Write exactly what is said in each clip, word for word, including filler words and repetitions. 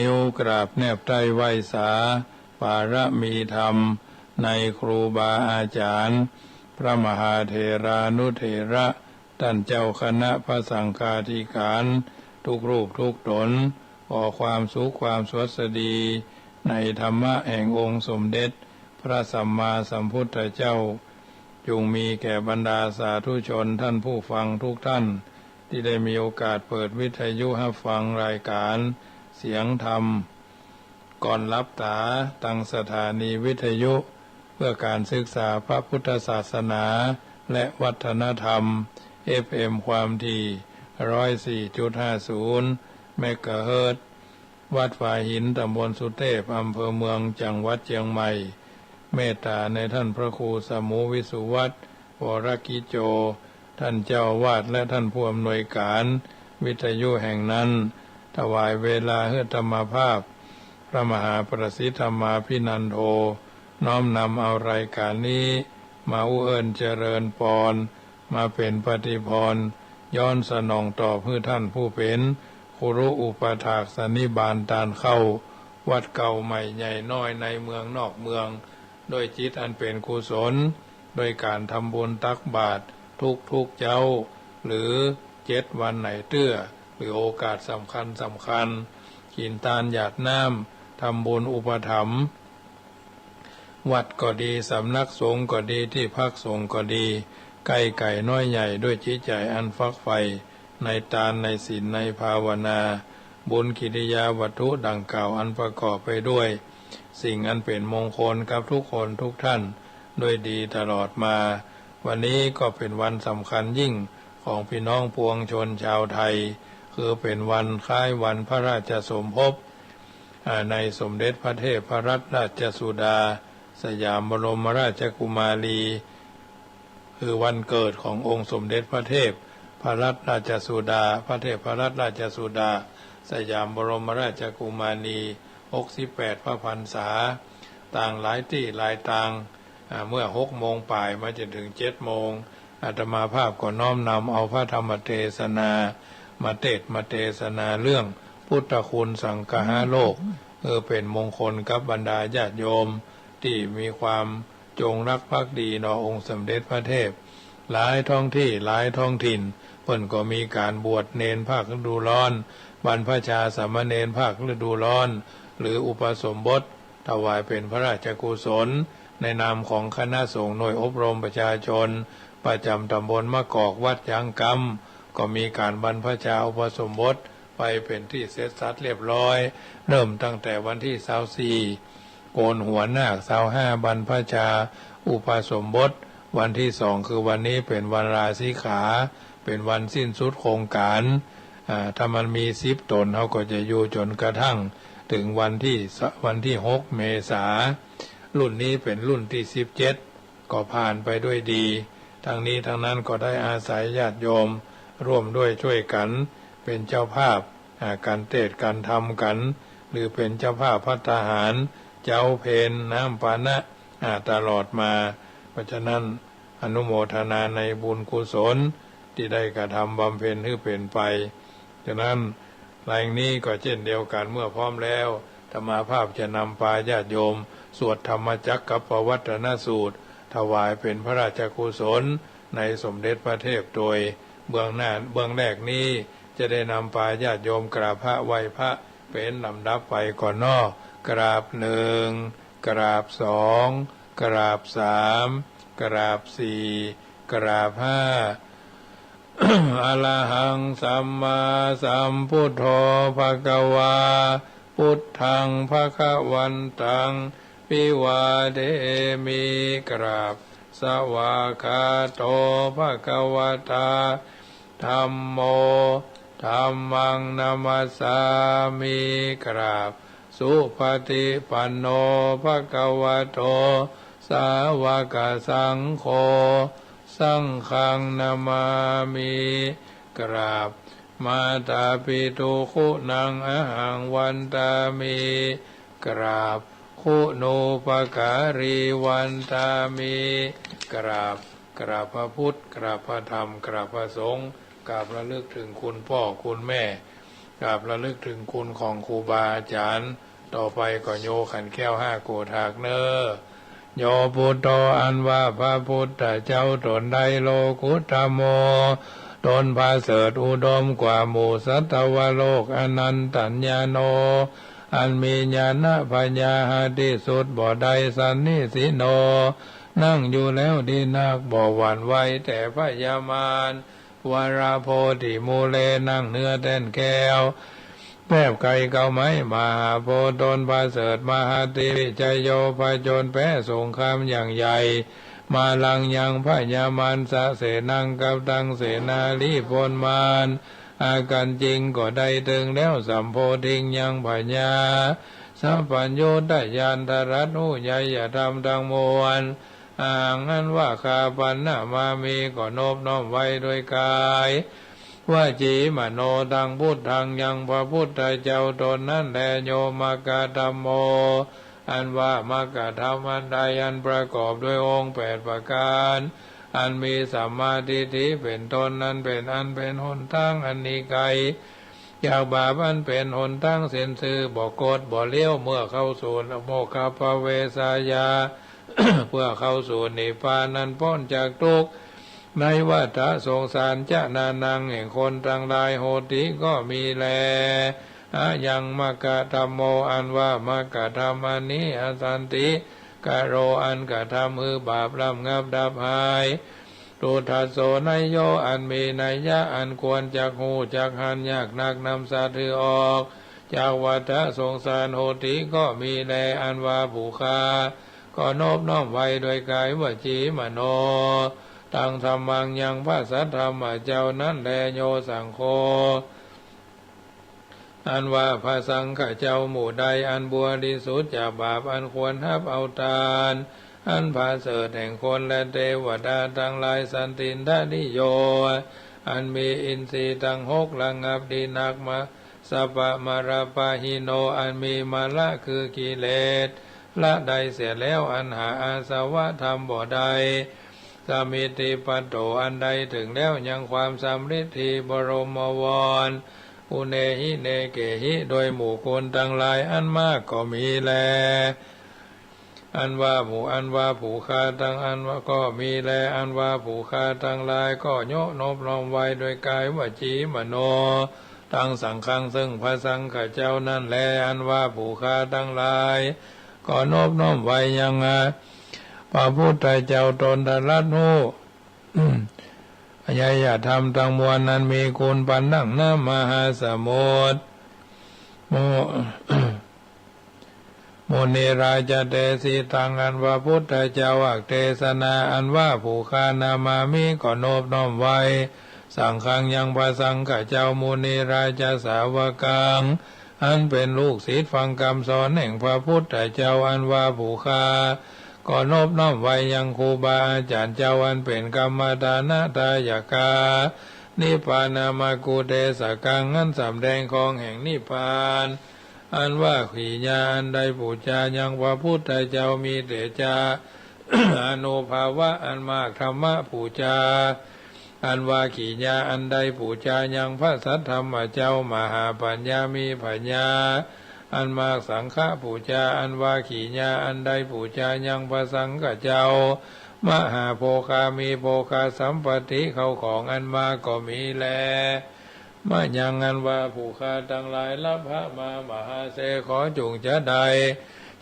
นิ้วกราบแนบใต้ไหว้สา ปารมีธรรม ในครูบาอาจ๋ารย์ พระมหาเถรานุเถระ ต้านเจ้าคณะพระสังฆาธิการ ทุกรูปทุกต๋น ขอความสุขความสวัสดี ในธรรมะแห่งองค์สมเด็จพระสัมมาสัมพุทธเจ้า จงมีแก่บรรดาสาธุชนท่านผู้ฟังทุกท่าน ตี้ได้มีโอกาสเปิดวิทยุฮับฟังรายการเสียงธรรม ก่อนหลับต๋า ตางสถานีวิทยุเพื่อการศึกษาพระพุทธศาสนาและวัฒนธรรม เอฟเอ็ม ความถี่ ร้อยสี่จุดห้าศูนย์ เมกะเฮิรตซ์ วัดฝายหิน ต๋ำบลสุเทพ อำเภอเมือง จังหวัดเจียงใหม่ เมตต๋าในต้านพระครูสมุห์ วิสุวัฒน์ วรกิจโจ ต้านเจ้าอาวาสและต้านผู้อำนวยการวิทยุแห่งนั้น ถวายเวลาหื้ออาตมาภาพ พระมหาประสิทธิ์ธรรมาภินันโท น้อมนำเอารายการนี้มาอู้เอิ้นเจริญปอน มาเป๋นปฏิภรณ์ ย้อนสนองตอบหื้อต้านผู้เป๋นครูอุปัฏฐากสันนิบาตตานเข้าวัดเก่าใหม่ใหญ่น้อยในเมืองนอกเมือง ด้วยจิตอันเป๋นกุศล โดยก๋านทำบุญตักบาตรทุกๆ เจ๊า หรือเจ็ดวันไหนเตื้อ หรือโอกาสสำคัญสำคัญ กิ๋นตานหยาดน้ำ ทำบุญอุปถัมภ์ วัดก็ดี สำนักสงฆ์ก็ดี ตี้พักสงฆ์ก็ดี ใก้ไก๋น้อยใหญ่ ด้วยจิตใจ๋อันฝักใฝ่ในตาน ในศีล ในภาวนา บุญกิริยาวัตถุดังกล่าวอันประกอบไปด้วยสิ่งอันเป๋นมงคลกับทุกคนทุกท่าน ด้วยดีตลอดมา วันนี้ก็เป๋นวันสำคัญยิ่งของปี้น้องปวงชนชาวไทย คือเป๋นวันคล้ายวันพระราชสมภพ อ่า ในสมเด็จพระเทพรัตนราชสุดา สยามบรมราชกุมารี คือวันเกิดขององค์สมเด็จพระเทพรัตนราชสุดา พระเทพรัตนราชสุดา สยามบรมราชกุมารี หกสิบแปดพระพรรษา ตางหลายตี้หลายตาง อ่า เมื่อหกโมงป่ายมาจ๋นถึงเจ็ดโมง อาตมาภาพก็น้อมนำเอาพระธรรมเตสนามาเตสน์มาเตสนาเรื่องพุทธคุณสังคหโลก เออ เป๋นมงคลกับบรรดาญาติโยมตี้มีความจงรักภักดีหนอองค์สมเด็จพระเทพ หลายท้องตี้หลายท้องถิ่น เปิ้นก็มีก๋านบวชเณรภาคฤดูร้อน บรรพชาสามเณรภาคฤดูร้อน หรืออุปสมบท ถวายเป๋นพระราชกุศล ในนามของคณะสงฆ์หน่วยอบรมประชาชน ประจ๋ำต๋ำบลมะกอก วัดยางกำ ก็มีก๋านบรรพชาอุปสมบทไปเป๋นตี้เสร็จสัดเรียบร้อย เริ่มตั้งแต่วันตี้ซาวสี่ โกนหัวนาค ซาวห้า บรรพชาอุปสมบท วันตี้สอง คือวันนี้เป๋นวันลาสิกขา เป๋นวันสิ้นสุดโครงก๋าน อ่า ถ้ามันมีสิบต๋น เฮาก็จะอยู่จ๋นกระทั่งถึงวันตี้ วันตี้หก เมษา รุ่นนี้เป๋นรุ่นตี้สิบเจ็ด ก็ผ่านไปด้วยดี ทั้งนี้ทั้งนั้นก็ได้อาศัยญาติโยมร่วมด้วยช่วยกั๋นเป๋นเจ้าภาพ อ่า ก๋านเตสน์ก๋านธรรมกั๋น หรือเป๋นเจ้าภาพภัตตาหาร เจ๊าเพล น้ำปานะ อ่า ตลอดมา เพราะฉะนั้น อนุโมทนาในบุญกุศลตี้ได้กระทำบำเพ็ญหื้อเป๋นไป ฉะนั้น แลงนี้ก็เจ้นเดียวกั๋น เมื่อพร้อมแล้ว อาตมาภาพจะนำปาญาติโยมสวดธรรมจักกัปปวัตนสูตร ถวายเป๋นพระราชกุศลในสมเด็จพระเทพโตย เบื้องหน้า เบื้องแรกนี้จะได้นำปาญาติโยมกราบพระไหว้พระเป๋นลำดับไปก่อนเนาะ กราบหนึ่ง กราบสอง กราบสาม กราบสี่ กราบห้า อะระหังสัมมาสัมพุทโธภะคะวา พุทธังภะคะวันตัง อภิวาเทมิ กราบ สวากขาโตภะคะวะตา ธัมโม ธัมมังนะมัสสามิ กราบ สุปฏิปันโนภะคะวะโต สาวกสังโฆ สังฆังนะมามิ กราบ มาตาปิตุคุณังอะหังวันตามิ กราบ คุณูปการีวันตามิ กราบ กราบพระพุทธ กราบพระธรรม กราบพระสงฆ์ กราบระลึกถึงคุณพ่อคุณแม่ กราบระลึกเถิงคุณของครูบาอาจ๋ารย์ ต่อไปก็โยขันแก้วห้าโกฏฐากเน่อ โย พุทโธ อันว่าพระพุทธเจ้าต๋นใด โลกุตโตร ต๋นประเสริฐอุดมกว่าหมู่สัตวโลก อนันตัญญาโณ อันมีญาณปัญญาหาตี้สุดบ่ได้ สันนิสินโณ นั่งอยู่แล้วดีนัก บ่หวั่นไหวแต่พญามาร วรโพธิมูเล นั่งเหนือแต้นแก้ว แปบไกลเก๊าไม้ มหาโพธิ์ ต๋นประเสริฐมหา ติวิจโย ผจญแพ้สงครามอย่างใหญ่ มารังยังพญามารสเสนัง กับตังเสนาลีพลมาร อากัญจิงก็ได้เถิงแล้ว สัมโพธิงยังพญาสัพพัญญุตญาณทรัสฮู้ไยยธรรมตังมวล อาหัง อันว่าข้าพเจ้า นะมามิ ก็นบน้อมไหว้ด้วยกาย วจีมโณตัง พุทธัง ยังพระพุทธเจ้าต๋นนั้นแล โย มคคธัมโม อันว่ามคคธรรมอันใด อันประกอบด้วยองค์แปดประก๋าน อันมีสัมมาทิฏฐิเป๋นต้น นั้นเป๋นอันเป๋นหนตางอันหนีไก๋ จากบาป อันเป๋นหนตางเส้นซื่อ บ่คดบ่เลี้ยว เมื่อเข้าสู่โมกขัพปเวสสายา เพื่อเข้าสู่นิพพาน อันป๊นจากทุกข์ในวัฏสงสาร จนานัง แห่งคนตังหลาย โหติ ก็มีแล อะยัง มคคธัมโม อันว่ามคคธรรมอันนี้ อสันติกโร อันกระทำหื้อบาประงับดับหาย ทุตถัสโส ไนโย อันมีนัยยะ อันควรจักฮู้จักหัน ยากนักนำสัตว์หื้อออกจากวัฏสงสาร โหติ ก็มีแล อันว่าผู้ข้าก็นบน้อมไหว้ด้วยกาย วจีมโณตัง ธัมมัง ยังพระสัทธรรมเจ้านั้นแล โย สังโฆ อันว่าพระสังฆเจ้าหมู่ใด อันบริสุทธิ์จากบาป อันควรฮับเอาตานอันประเสริฐแห่งคนและเตวดาตังหลาย สันตินทริโย อันมีอินทรีย์ตังหกระงับดีนัก มะ สปะมะละปะหิโณ อันมีมะละคือกิเลสละได้เสียแล้ว อันหาอาสวะทำบ่ได้ สมิทธิปัตโต อันได้เถิงแล้วยังความสำริดที่บรมวร อุเณหิ เณเกหิ โดยหมู่คนตังหลายอันมากก็มีแล อันว่าหมู่ อันว่าผู้ข้าตัง อันว่าก็มีแล อันว่าผู้ข้าตังหลายก็โยนบน้อมไหว้ด้วยกาย วจีมโณตัง สังฆัง ซึ่งพระสังฆเจ้านั้นแล อันว่าผู้ข้าตังหลายก็นบน้อมไหว้ยัง พระพุทธเจ้าต๋นตรัสฮู้ ไยยธรรมตังมวล อันมีคุณปานดั่งน้ำมหาสมุทร มุ มุนิราชเตสิตัง อันว่าพุทธเจ้าอักเตสนา อันว่าผู้ข้านามามิ ก็นบน้อมไหว้ สังฆัง ยังพระสังฆเจ้า มุนิราชสาวกัง อันเป๋นลูกศิษย์ฟังกำสอนแห่งพระพุทธเจ้า อันว่าผู้ข้าก็นบน้อมไหว้ยังครูบาอาจ๋ารย์เจ้า อันเป๋นกรรมฐานทายกา นิพพานามกุเตสกัง อันสำแดงของแห่งนิพพาน อันว่ากิริยาอันใดปู๋จายังพระพุทธเจ้ามีเตจะอานุภาวะอันมาก ธัมมะปู๋จา อันว่ากิริยาอันใดปู๋จายังพระสัทธรรมเจ้า มหาปัญญามีปัญญาอันมาก สังฆะปู๋จา อันว่ากิริยาอันใดปู๋จายังพระสังฆเจ้า มหาโภคามีโภคสัมปติเข้าของอันมากก็มีแล มะยัง อันว่าผู้ข้าตังหลาย ลัพพะมา มหาเส ขอจุ่งจะได้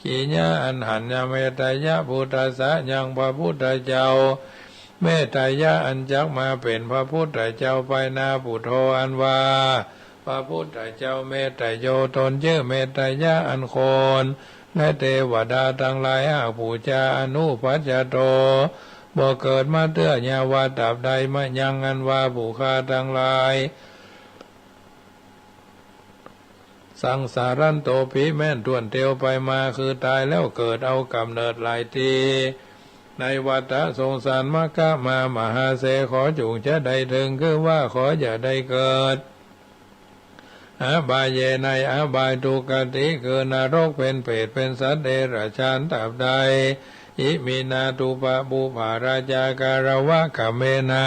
กิริยาอันหัน เมตตายะ พุทธัสสะ ยังพระพุทธเจ้า เมตตายะ อันจักมาเป๋นพระพุทธเจ้าไปหน้า ปุโธ อันว่าพระพุทธเจ้า เมตตโย ต๋นจื้อเมตตายะ อันคนและเตวดาตังหลายหากปู๋จา อนุปัชชโต บ่เกิดมาเตื้อ ยาวะ ตราบใด มะยัง อันว่าผู้ข้าตังหลาย สังสารันโต ปิ แม่นถ้วนเตียวไปมา คือต๋ายแล้วเกิดเอาก๋ำเนิดหลายตี้ ในวัฏสงสาร มัคคะมา มหาเส ขอจุ่งจะได้เถิง คือว่าขออย่าได้เกิด อบายเย ในอบาย ทุคคติ คือนรก เป๋นเปรต เป๋นสัตว์เดรัจฉาน ตราบใด อิมินา ปุพพะ ปุพพะราชา กาละวะกะเมนะ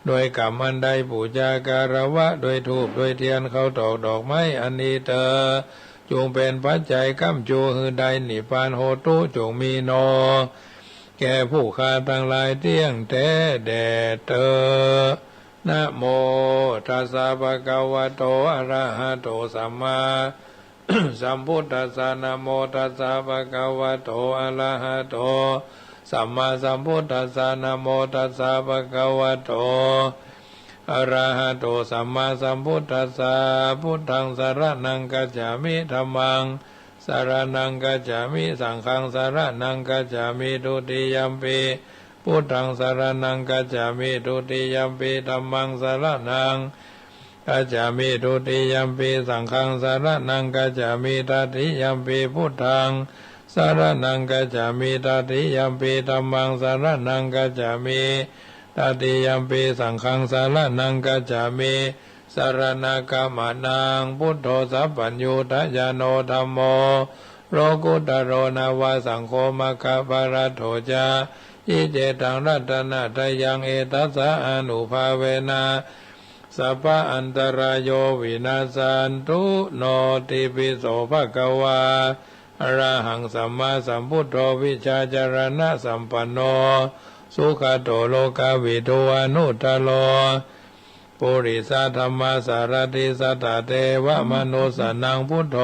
ด้วยกำอันใด ปู๋จาคารวะ ด้วยธูป ด้วยเตียน ข้าวตอก ดอกไม้ อันนี้เต๊อะ จุ่งเป๋นปัจจัย ก้ำจู๋ หื้อได้นิพพาน โหตุ จุ่งมีหนอ แก่ผู้ข้าตังหลาย เตี้ยงแต๊แด่เต๊อะ นะโม ตัสสะ ภะคะวะโต อะระหะโต สัมมา สัมพุทธัสสะ นะโม ตัสสะ ภะคะวะโต อะระหะโต สัมมาสัมพุทธัสสะ นะโม ตัสสะ ภะคะวะโต อะระหะโต สัมมาสัมพุทธัสสะ พุทธัง สะระณัง กัจฉามิ ธัมมัง สะระณัง กัจฉามิ สังฆัง สะระณัง กัจฉามิ ทุติยัมปิ พุทธัง สะระณัง กัจฉามิ ทุติยัมปิ ธัมมัง สะระณัง กัจฉามิ ทุติยัมปิ สังฆัง สะระณัง กัจฉามิ ตติยัมปิ พุทธัง สะระณัง กัจฉามิ ตติยัมปิ ธัมมัง สะระณัง กัจฉามิ ตติยัมปิ สังฆัง สะระณัง กัจฉามิ สะระณะกะมะนัง พุทโธ สัพพัญญูตะญาโณ ธัมโม โลกุตโต นาวะ สังโฆ มัคคะปะรัตโถ จะ ยิเจตัง รัตนะตะยัง เอตัสสะ อานุภาเวนะ สัพพะอันตะราโย วินัสสันตุ โนติปิโส ภะคะวา อะระหัง สัมมาสัมพุทโธ วิชชาจารณะสัมปันโน สุขะโต โลกะวิทู อนุตโต ปุริสะธัมมะสารถิ สัตถะเตวะมะนุสสานัง พุทโธ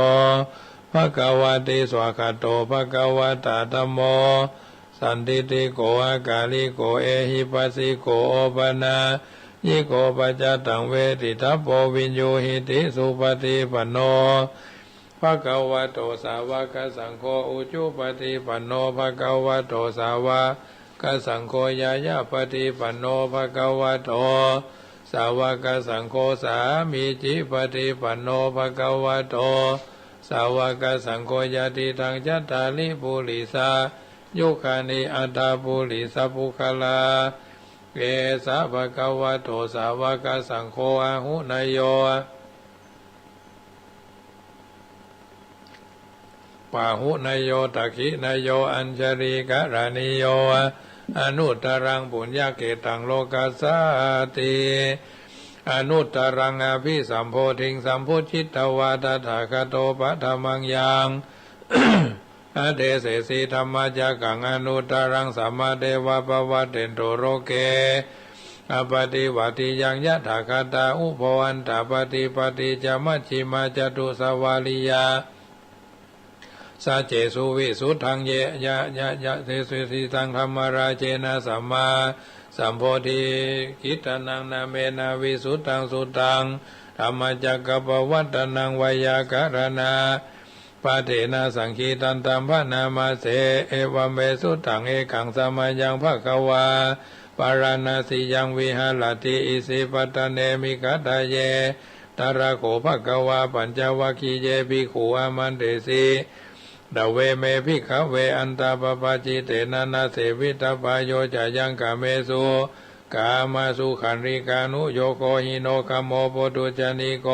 ภะคะวะติ สวากขาโต ภะคะวะตะ ธัมโม สันทิฏฐิโก อะกาลิโก เอหิปัสสิโก โอปะนัยยิโก ปัจจัตตัง เวทิตัพโพ วิญญูหิติ สุปะฏิปันโน ภะคะวะโต สาวะกะสังโฆ อุจุปะฏิปันโน ภะคะวะโต สาวะกะสังโฆ ญาญาปะฏิปันโน ภะคะวะโต สาวะกะสังโฆ สามีจิปะฏิปันโน ภะคะวะโต สาวะกะสังโฆ ยะติตัง จัตตาริ ปุริสะยุคานิ อัตถะ ปุริสะปุคคละ เอสะ ภะคะวะโต สาวะกะสังโฆ อาหุเนยโย ปาหุเนยโย ทักขิเนยโย อัญชลีกะระณีโย อนุตตรัง ปุญญะเขตตัง โลกัสสาติ อนุตตรัง อภิสัมโพธิง สัมพุจญิตวา ตถาคโต ปะทะมังยัง อเดเสสิ ธัมมะจักกัง อนุตตรัง สัมมาเทวะ ปะวัตเตนตุ โลเก อปะติวัตติยัง ยะถาคตา อุโพ อัตถะปะติปัตติจะ มัชฌิมา จะตุสวาลียา สัจเจสุ วิสุทธัง เย ยะ ยะ ยะ เตสุ สิตัง ธัมมะราเชนะ สัมมาสัมโพธิกิตตะนัง นาเมนะ วิสุทธัง สุตตัง ธัมมะจักกัปปะวัตตะนัง ไวยากะระณะ ปะเทนะ สังคีตันตัม ภะนามะเส เอวัมเมสุตัง เอกังสะมะยัง ภะคะวา ปาราณสียัง วิหะระติ อิสิปะตะเน มิขะทะเย ตะระโข ภะคะวา ปัญจวัคคีเย ภิกขุ อามันเตสิ ตะเว เม ภิกขะเว อันตะปะปะจิตเตนะ นะ เสวิตะปะโย จะยัง กาเมสุ กามาสุขันลิกานุโยโค หิโนกะโม ปุถุชะนีโก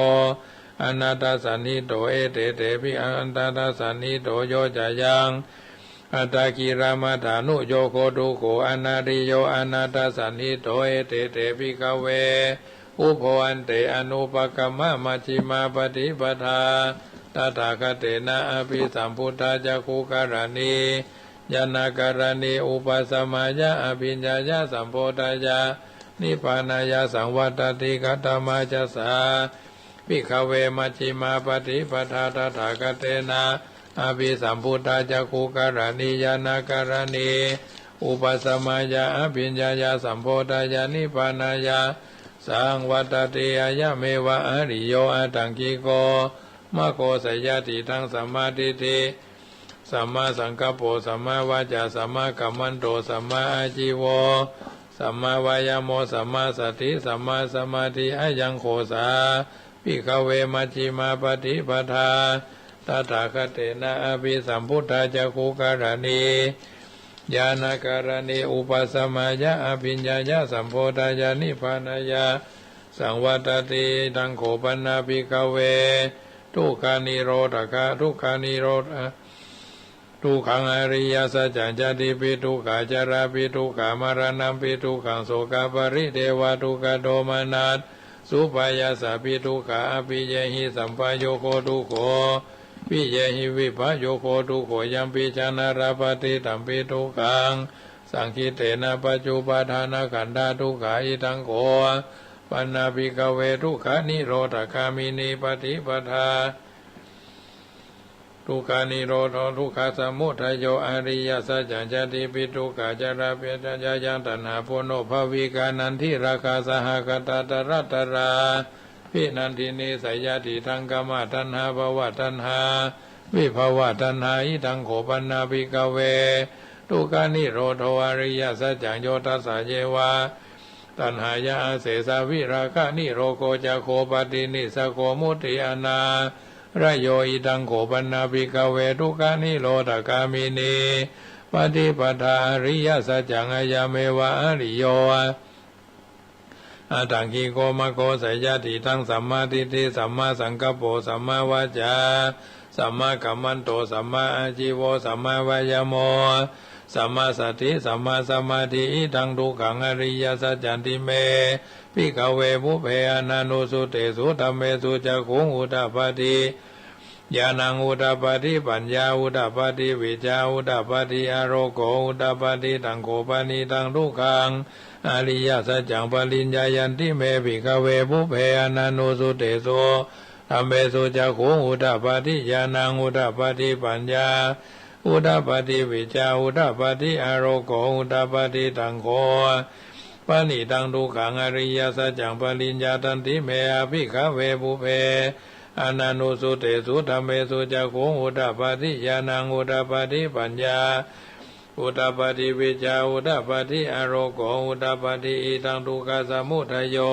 อนาทัสสันหิโต เอเตเต ภิกขะ อนาทัสสันหิโต โย จะยัง อัตตะกิลมถานุโยโค ทุกโข อนาทิโย อนาทัสสันหิโต เอเตเต ภิกขะเว อุโพ อันเต อนุปะกัมมะ มัชฌิมาปะติปะทา ตถาคเตนะ อะภิสัมพุทธา จักขุกะรณี ญาณะกะรณี อุปะสะมะยะ อะภิญญายะ สัมโพธายะ นิพพานายะ สังวัตติ คะตะมะจะสา ภิกขะเว มัชฌิมาปะติปะทา ตถาคเตนะ อะภิสัมพุทธา จักขุกะรณี ญาณะกะรณี อุปะสะมะยะ อะภิญญายะ สัมโพธายะ นิพพานายะ สังวัตติ อะยะเมวะ อะริโย อะฏฐังกิโก มะโก สัยยะ ทิฏฐัง สัมมาทิฏฐิ สัมมาสังกัปโป สัมมาวาจา สัมมากัมมันโต สัมมาอาจีโว สัมมาวายาโม สัมมาสติ สัมมาสมาธิ อะยังโข สา ภิกขะเว มัชฌิมาปะติปะทา ตถาคเตนะ อะภิสัมพุทธา จักขุกะรณี ญาณะกะรณี อุปะสะมะยะ อะภิญญายะ สัมโพธายะ นิพพานายะ สังวัตติ ทังโข ปะนะ ภิกขะเว ทุกขานิโรธะ ทุกขานิโรธะ Dukkhaṃ ariyasaccaṃ. Jātipi dukkhā, jarāpi dukkhā, maraṇampi dukkhaṃ, sokaparidevadukkhadomanassupāyāsāpi dukkhā, appiyehi sampayogo dukkho, piyehi vippayogo dukkho, yampicchaṃ na labhati tampi dukkhaṃ, saṅkhittena pañcupādānakkhandhā dukkhā. Idaṃ kho pana bhikkhave dukkhanirodhagāminī paṭipadā dukkhanirodho dukkhasamudayo ariyasaccaṃ. Jātipi dukkhā, jarāpi dukkhā, yāyaṃ taṇhā ponobbhavikā nandirāgasahagatā tatratatrābhinandinī, seyyathīdaṃ, kāmataṇhā bhavataṇhā vibhavataṇhā. Idaṃ kho pana bhikkhave dukkhanirodho ariyasaccaṃ. Yo tassāyeva taṇhāya asesavirāganirodho cāgo paṭinissaggo mutti anālayo. Idaṃ kho pana bhikkhave dukkhanirodhagāminī paṭipadā ariyasaccaṃ. Ayameva ariyo aṭṭhaṅgiko maggo, seyyathīdaṃ, sammādiṭṭhi sammāsaṅkappo sammāvācā sammākammanto sammāājīvo sammāvāyāmo sammāsati sammāsamādhi. Idaṃ dukkhaṃ ariyasaccanti me bhikkhave pubbe ananussutesu dhammesu cakkhuṃ udapādi, ñāṇaṃ udapādi, paññā udapādi, vijjā udapādi, āloko udapādi. Taṃ kho panidaṃ dukkhaṃ ariyasaccaṃ pariññeyyanti me bhikkhave pubbe ananussutesu dhammesu cakkhuṃ udapādi, ñāṇaṃ udapādi, paññā udapādi, vijjā udapādi, āloko udapādi. Taṃ kho panidaṃ dukkhaṃ ariyasaccaṃ pariññātanti me bhikkhave pubbe ananussutesu dhammesu cakkhuṃ udapādi, ñāṇaṃ udapādi, paññā udapādi, vijjā udapādi, āloko udapādi. Idaṃ dukkhasamudayo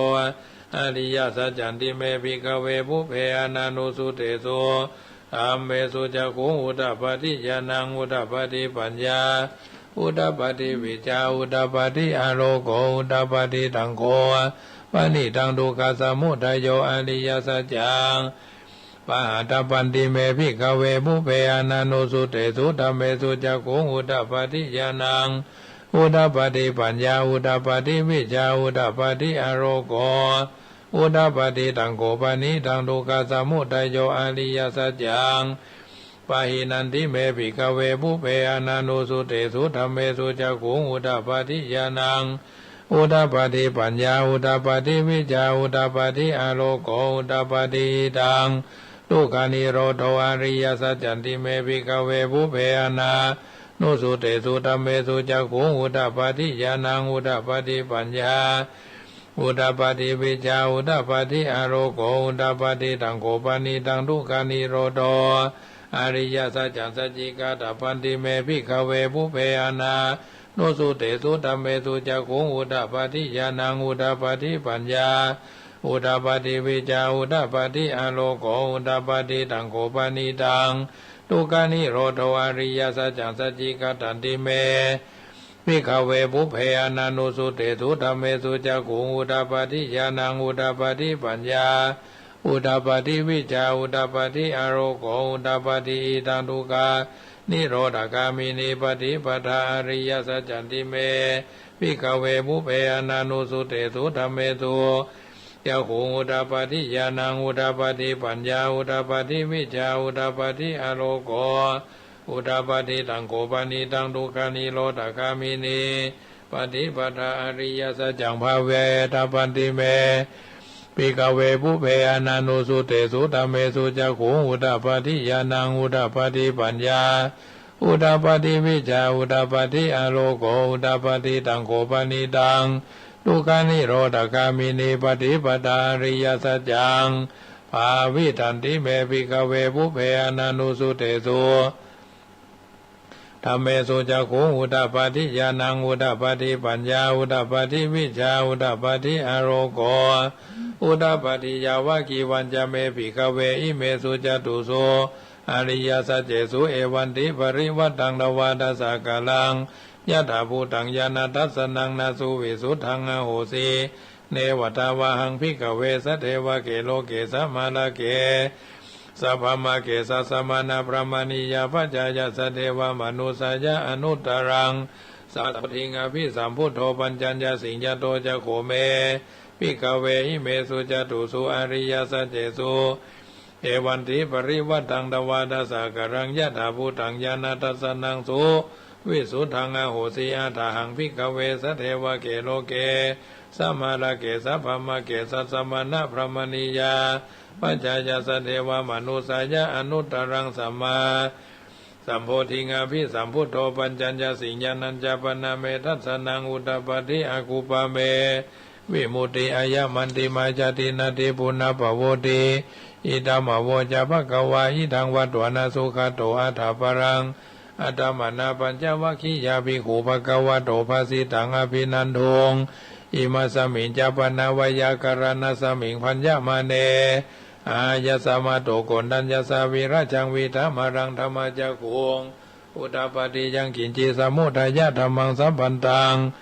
ariyasaccanti me bhikkhave pubbe ananussutesu dhammesu cakkhuṃ udapādi, ñāṇaṃ udapādi, paññā udapādi, vijjā udapādi, āloko udapādi. Taṃ kho panidaṃ dukkhasamudayo ariyasaccaṃ pahātabbanti me bhikkhave pubbe ananussutesu dhammesu cakkhuṃ udapādi, ñāṇaṃ udapādi, paññā udapādi, vijjā udapādi, āloko udapādi. Taṃ kho panidaṃ dukkhasamudayo ariyasaccaṃ pahīnanti me bhikkhave pubbe ananussutesu dhammesu cakkhuṃ udapādi, ñāṇaṃ udapādi, paññā udapādi, vijjā udapādi, āloko udapādi. Idaṃ dukkhanirodho ariyasaccanti me bhikkhave pubbe ananussutesu dhammesu cakkhuṃ udapādi, ñāṇaṃ udapādi, paññā udapādi, vijjā udapādi, āloko udapādi. Taṃ kho panidaṃ dukkhanirodho ariyasaccaṃ sacchikātabbanti me bhikkhave pubbe ananussutesu dhammesu cakkhuṃ udapādi, ñāṇaṃ udapādi, paññā udapādi, vijjā udapādi, āloko udapādi. Taṃ kho panidaṃ dukkhanirodho ariyasaccaṃ sacchikatanti me bhikkhave pubbe ananussutesu dhammesu cakkhuṃ udapādi, ñāṇaṃ udapādi, paññā udapādi, vijjā udapādi, āloko udapādi. Idaṃ dukkhanirodhagāminī paṭipadā ariyasaccanti me bhikkhave pubbe ananussutesu dhammesu cakkhuṃ udapādi, ñāṇaṃ udapādi, paññā udapādi, vijjā udapādi, āloko udapādi. Taṃ kho panidaṃ dukkhanirodhagāminī paṭipadā ariyasaccaṃ bhāvetabbanti me bhikkhave pubbe ananussutesu dhammesu cakkhuṃ udapādi, ñāṇaṃ udapādi, paññā udapādi, vijjā udapādi, āloko udapādi. Taṃ kho panidaṃ dukkhanirodhagāminī paṭipadā ariyasaccaṃ bhāvitanti me bhikkhave pubbe ananussutesu dhammesu cakkhuṃ udapādi, ñāṇaṃ udapādi, paññā udapādi, vijjā udapādi, āloko udapādi. Yāvakīvañca me bhikkhave imesu catūsu ariyasaccesu evantiparivaṭṭaṃ dvādasākāraṃ yathābhūtaṃ ñāṇadassanaṃ na suvisuddhaṃ ahosi, neva tāvāhaṃ bhikkhave sadevake loke samārake Sabbamakkhesassamaṇabrāhmaṇiyā pajāya sadevamanussāya anuttaraṃ sammāsambodhiṃ abhisambuddho paccaññāsiṃ. Yato ca kho me bhikkhave imesu catūsu ariyasaccesu evantiparivaṭṭaṃ dvādasākāraṃ yathābhūtaṃ ñāṇadassanaṃ suvisuddhaṃ ahosi. Athāhaṃ bhikkhave sadevagge loke samārake sabbamakkhesassamaṇabrāhmaṇiyā pajāya sadevamanussāya anuttaraṃ sammāsambodhiṃ abhisambuddho paccaññāsiṃ. Ñāṇañca pana me dassanaṃ udapādi, akuppā me vimutti, ayamantimā jāti, natthi punappavuttiṃ. Idamavoca bhagavā. Idaṃ vatvāna sugato athaparaṃ attamanā pañcavaggiyā bhikkhū bhagavato bhāsitaṃ abhinanduṃ. Imasmiñca pana veyyākaraṇasmiṃ bhaññamāne āyasmato Koṇḍaññassa virajaṃ vītamalaṃ dhammacakkhuṃ udapādi: yaṃ kiñci samudayadhammaṃ sabbantaṃ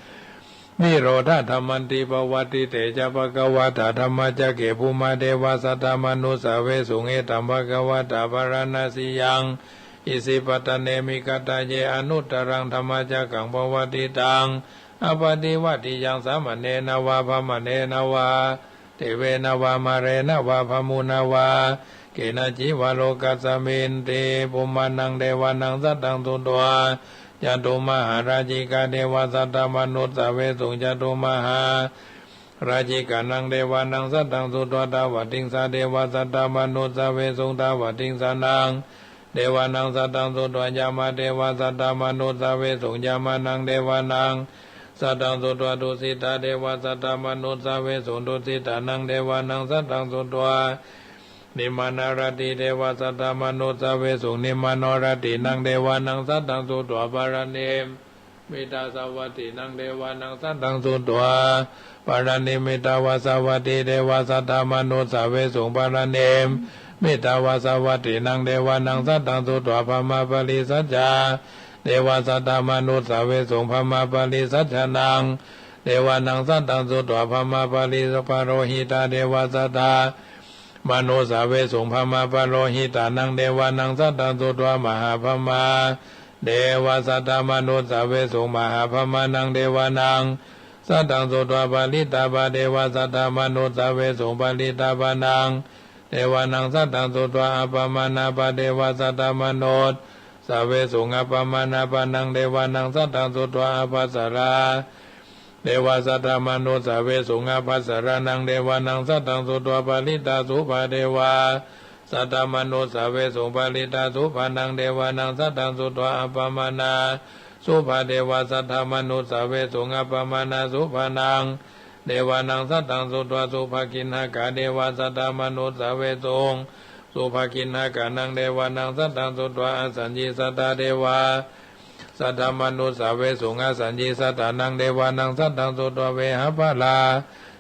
nirodhadhammanti, pavattite ca bhagavatā dhammacakke bhummā devā saddamanussāvesuṃ. Etambhagavatā Bārāṇasiyaṃ Isipatane Migadāye anuttaraṃ dhammacakkaṃ pavattitaṃ appaṭivattiyaṃ samaṇena vā brāhmaṇena vā devena vā mārena vā brahmunā vā kenaci vā lokasminti. Bhummānaṃ devānaṃ saddaṃ sutvā cātummahārājikā devā saddamanussāvesuṃ. Cātummahārājikānaṃ devānaṃ saddaṃ sutvā tāvatiṃsā devā saddamanussāvesuṃ. Tāvatiṃsānaṃ devānaṃ saddaṃ sutvā yāmā devā saddamanussāvesuṃ. Yāmānaṃ devānaṃ saddaṃ sutvā tusitā devā saddamanussāvesuṃ. Tusitānaṃ devānaṃ saddaṃ sutvā nimmānaratī devā saddamanussāvesuṃ. Nimmānaratīnaṃ devānaṃ saddaṃ sutvā paranimmitā savattīnaṃ devānaṃ saddaṃ sutvā paranimmitavasavattī devā saddamanussāvesuṃ. Paranimmitavasavattīnaṃ devānaṃ saddaṃ sutvā brahmapārisajjā devā saddamanussāvesuṃ. Brahmapārisajjānaṃ devānaṃ saddaṃ sutvā brahmapāri- purohitā devā saddamanussāvesuṃ. Brahmapurohitānaṃ devānaṃ saddaṃ sutvā mahābrahmā devā saddamanussāvesuṃ. Mahābrahmānaṃ devānaṃ saddaṃ sutvā parittābhā devā saddamanussāvesuṃ. Parittābhānaṃ devānaṃ saddaṃ sutvā appamāṇābhā devā saddamanussāvesuṃ. Appamāṇābhānaṃ devānaṃ saddaṃ sutvā ābhassarā devā saddamanussāvesuṃ. Ābhassarānaṃ devānaṃ saddaṃ sutvā parittasubhā devā saddamanussāvesuṃ. Parittasubhānaṃ devānaṃ saddaṃ sutvā appamāṇasubhā devā saddamanussāvesuṃ. Appamāṇasubhānaṃ devānaṃ saddaṃ sutvā subhakiṇhakā devā saddamanussāvesuṃ. Subhakiṇhakānaṃ devānaṃ saddaṃ sutvā asaññīsattā devā saddamanussāvesuṃ. Asaññīsattānaṃ devānaṃ saddaṃ sutvā vehapphalā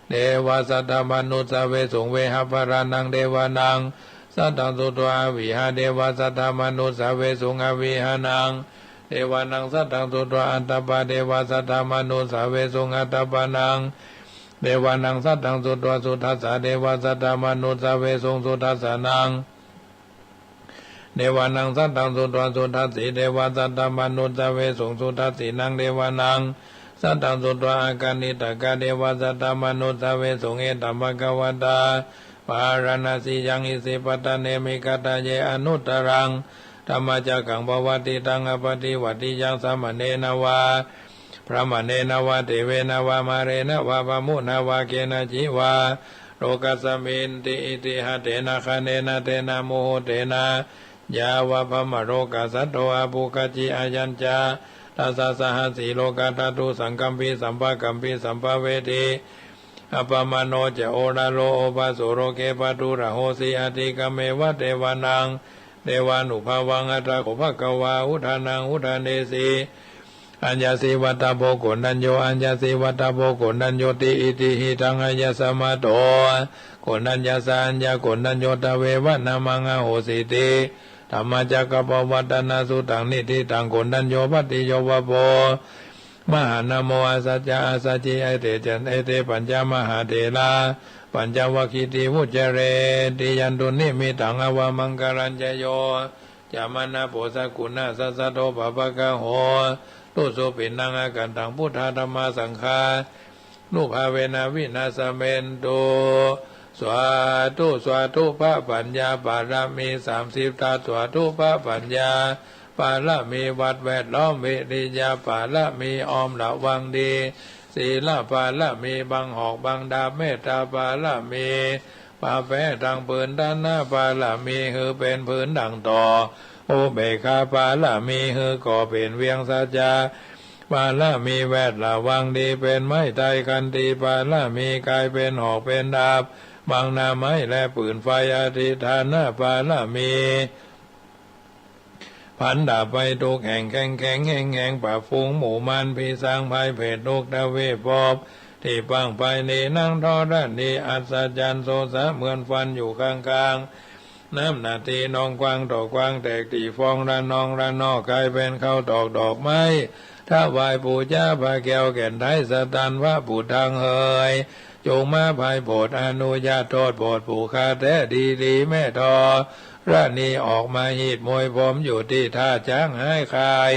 devā saddamanussāvesuṃ. Vehapphalānaṃ devānaṃ saddaṃ sutvā avihā devā saddamanussāvesuṃ. Avihānaṃ devānaṃ saddaṃ sutvā atappā devā saddamanussāvesuṃ. Atappānaṃ devānaṃ saddaṃ sutvā sudassā devā saddamanussāvesuṃ. Sudassānaṃ devānaṃ saddaṃ sutvā sudassī devā saddamanussāvesuṃ. Sudassīnaṃ devānaṃ saddaṃ sutvā akaniṭṭhakā devā saddamanussāvesuṃ. Etambhagavatā Bārāṇasiyaṃ Isipatane Migadāye anuttaraṃ dhammacakkaṃ pavattitaṃ appaṭivattiyaṃ samaṇena vā brāhmaṇena vā devena vā mārena vā brahmunā vā kenaci vā lokasminti. Itiha tena khaṇena tena muhuttena yāva brahmalokā saddo abbhuggacchi. Ayañca dasasahassī lokadhātu saṅkampi sampakampi sampavedhi. Appamāṇo ca oḷāro obhāso loke pāturahosi. Atikkammeva devānaṃ devānubhāvaṃ athāgo bhagavā udānaṃ udānesi: Ayasīvatabbo Koṇḍañño, ayasīvatabbo Koṇḍaññoti. Itihidaṃ āyasmato Koṇḍaññassa ayā Koṇḍañño tveva nāmaṃ ahosīti. Dhammacakkappavattanasuttaṃ. Niṭṭhitaṃ Koṇḍañño bhaddiyo vappo mahānāmo assa ca āsacchi. Ete ca, ete pañca mahātherā ปัญจวัคคีย์ ติ วุจเจเรติ ยันตุ นิมิตตัง อวมังคลัญจะ โย จามานโพ สกุณาสสะโท ปปะกะโห ตุสุปิณณัง อาคันตัง พุทธา ธัมมา สังฆานุภาเวนะ วินาสเมนตุ สาธุ สาธุ พระปัญญาบารมี สามสิบทัศน์ สาธุ พระปัญญาบารมี วัดแวดล้อม วิริยะบารมี อ้อมระวังดี ศีลบารมี บังหอกบังดาบ เมตตาบารมี ปะแป๊ตังผืน ตัณหาบารมี หื้อเป๋นผืนดั่งต่อ อุเบกขาบารมี หื้อก่อเป๋นเวียง สัจจะบารมี แวดระวังดีเป๋นไม้ไต้ ขันติบารมี ก๋ายเป๋นหอกเป๋นดาบ บังหน้าไม้และปืนไฟ อธิฏฐานบารมี พันดาบไปทุกแห่ง แข็งแข็งแข็งแข็ง ปราบฝูงหมู่มาร ผีสางภัยเปรตทุกทวีปภพ ตี้ปังไปนี้ นางธรณี อัศจรรย์โสสะ เหมือนฟันอยู่ข้างๆ น้ำหน้าตี้นองกว้างต่อกว้าง แตกตี้ฟองระนองระนอ ก๋ายเป๋นข้าวตอกดอกไม้ ถวายปู๋จาพระแก้วแก่นไทย สตันพระปุทธังเหย จงมาไพร่โผดอนุญาต โทษโผดผู้ข้าแต๊ดีหลี แม่ธรณีออกมาฮีดมวยผม อยู่ตี้ท่าจ๊างหายคาย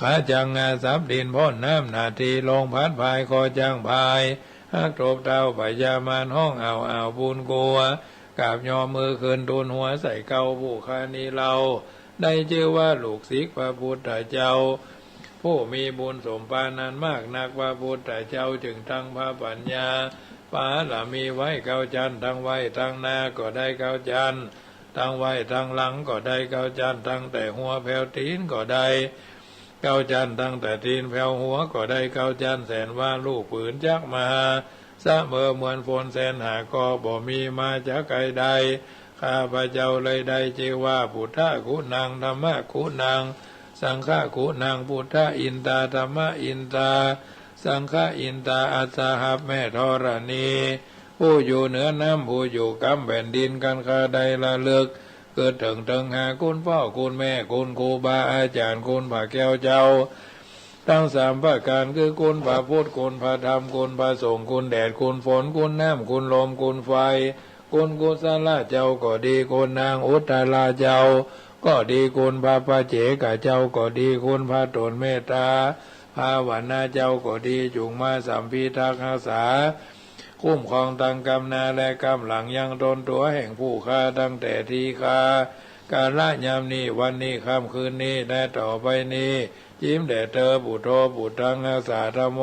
ขาจั่งงาสับดิน ป๊นน้ำหน้าตี้ลงพัดพาย คอจั่งพายหักตบเท้า พญามารฮ้องอ้าวอ้าว ปูนกั๋ว กราบยอมมือขึ้น ตูนหัวใส่เกล้า ผู้ข้านี้เล่า ได้จื้อว่าลูกศิษย์พระพุทธเจ้า ผู้มีบุญสมปานอันมากนัก พระพุทธเจ้าจึงตั้งพระปัญญาบารมีไว้ เก้าจั๊น ตังไว้ตังหน้าก็ได้เก้าจั๊น ตังไว้ตังหลังก็ได้เก้าจั๊น ตั้งแต่หัวแผวตี๋นก็ได้เก้าจั๊น ตั้งแต่ตี๋นแผวหัวก็ได้เก้าจั๊น แสนว่าลูก ผืนจักมหาเสมอเหมือนฝน แสนหาก็บ่มีมาจากใครได้ ข้าพเจ้าเลยได้จื้อว่า พุทธคุณัง ธัมมคุณัง สังฆคุณัง พุทธอินตา ธัมมอินตา สังฆอินตา อัสสหัส แม่ธรณี ผู้อยู่เหนือน้ำ ผู้อยู่กำแผ่นดิน คันข้าได้ระลึกกึ๊ดเถิงเถิงหาคุณป้อคุณแม่ คุณครูบาอาจ๋ารย์ คุณพระแก้วเจ้า ตังสามประก๋าน คือคุณพระพุทธ คุณพระธรรม คุณพระสงฆ์ คุณแดด คุณฝน คุณน้ำ คุณลม คุณไฟ คุณกุศลาเจ้าก็ดี คุณนางอุตตราเจ้าก็ดี คุณพระปัจเจกาเจ้าก็ดี คุณพระต๋นเมตตาภาวนาเจ้าก็ดี จุ่งมาสำพิทักษ์ฮักษา คุ้มครองตังกำหน้าและกำหลัง ยังตนตั๋วแห่งผู้ข้า ตั้งแต่ตี้ข้ากาละยามนี้ วันนี้ ค่ำคืนนี้ และต่อไปนี้ จิ๋มแด่เตอ ปุโธ ปุตถัง ฮักษา ธัมโม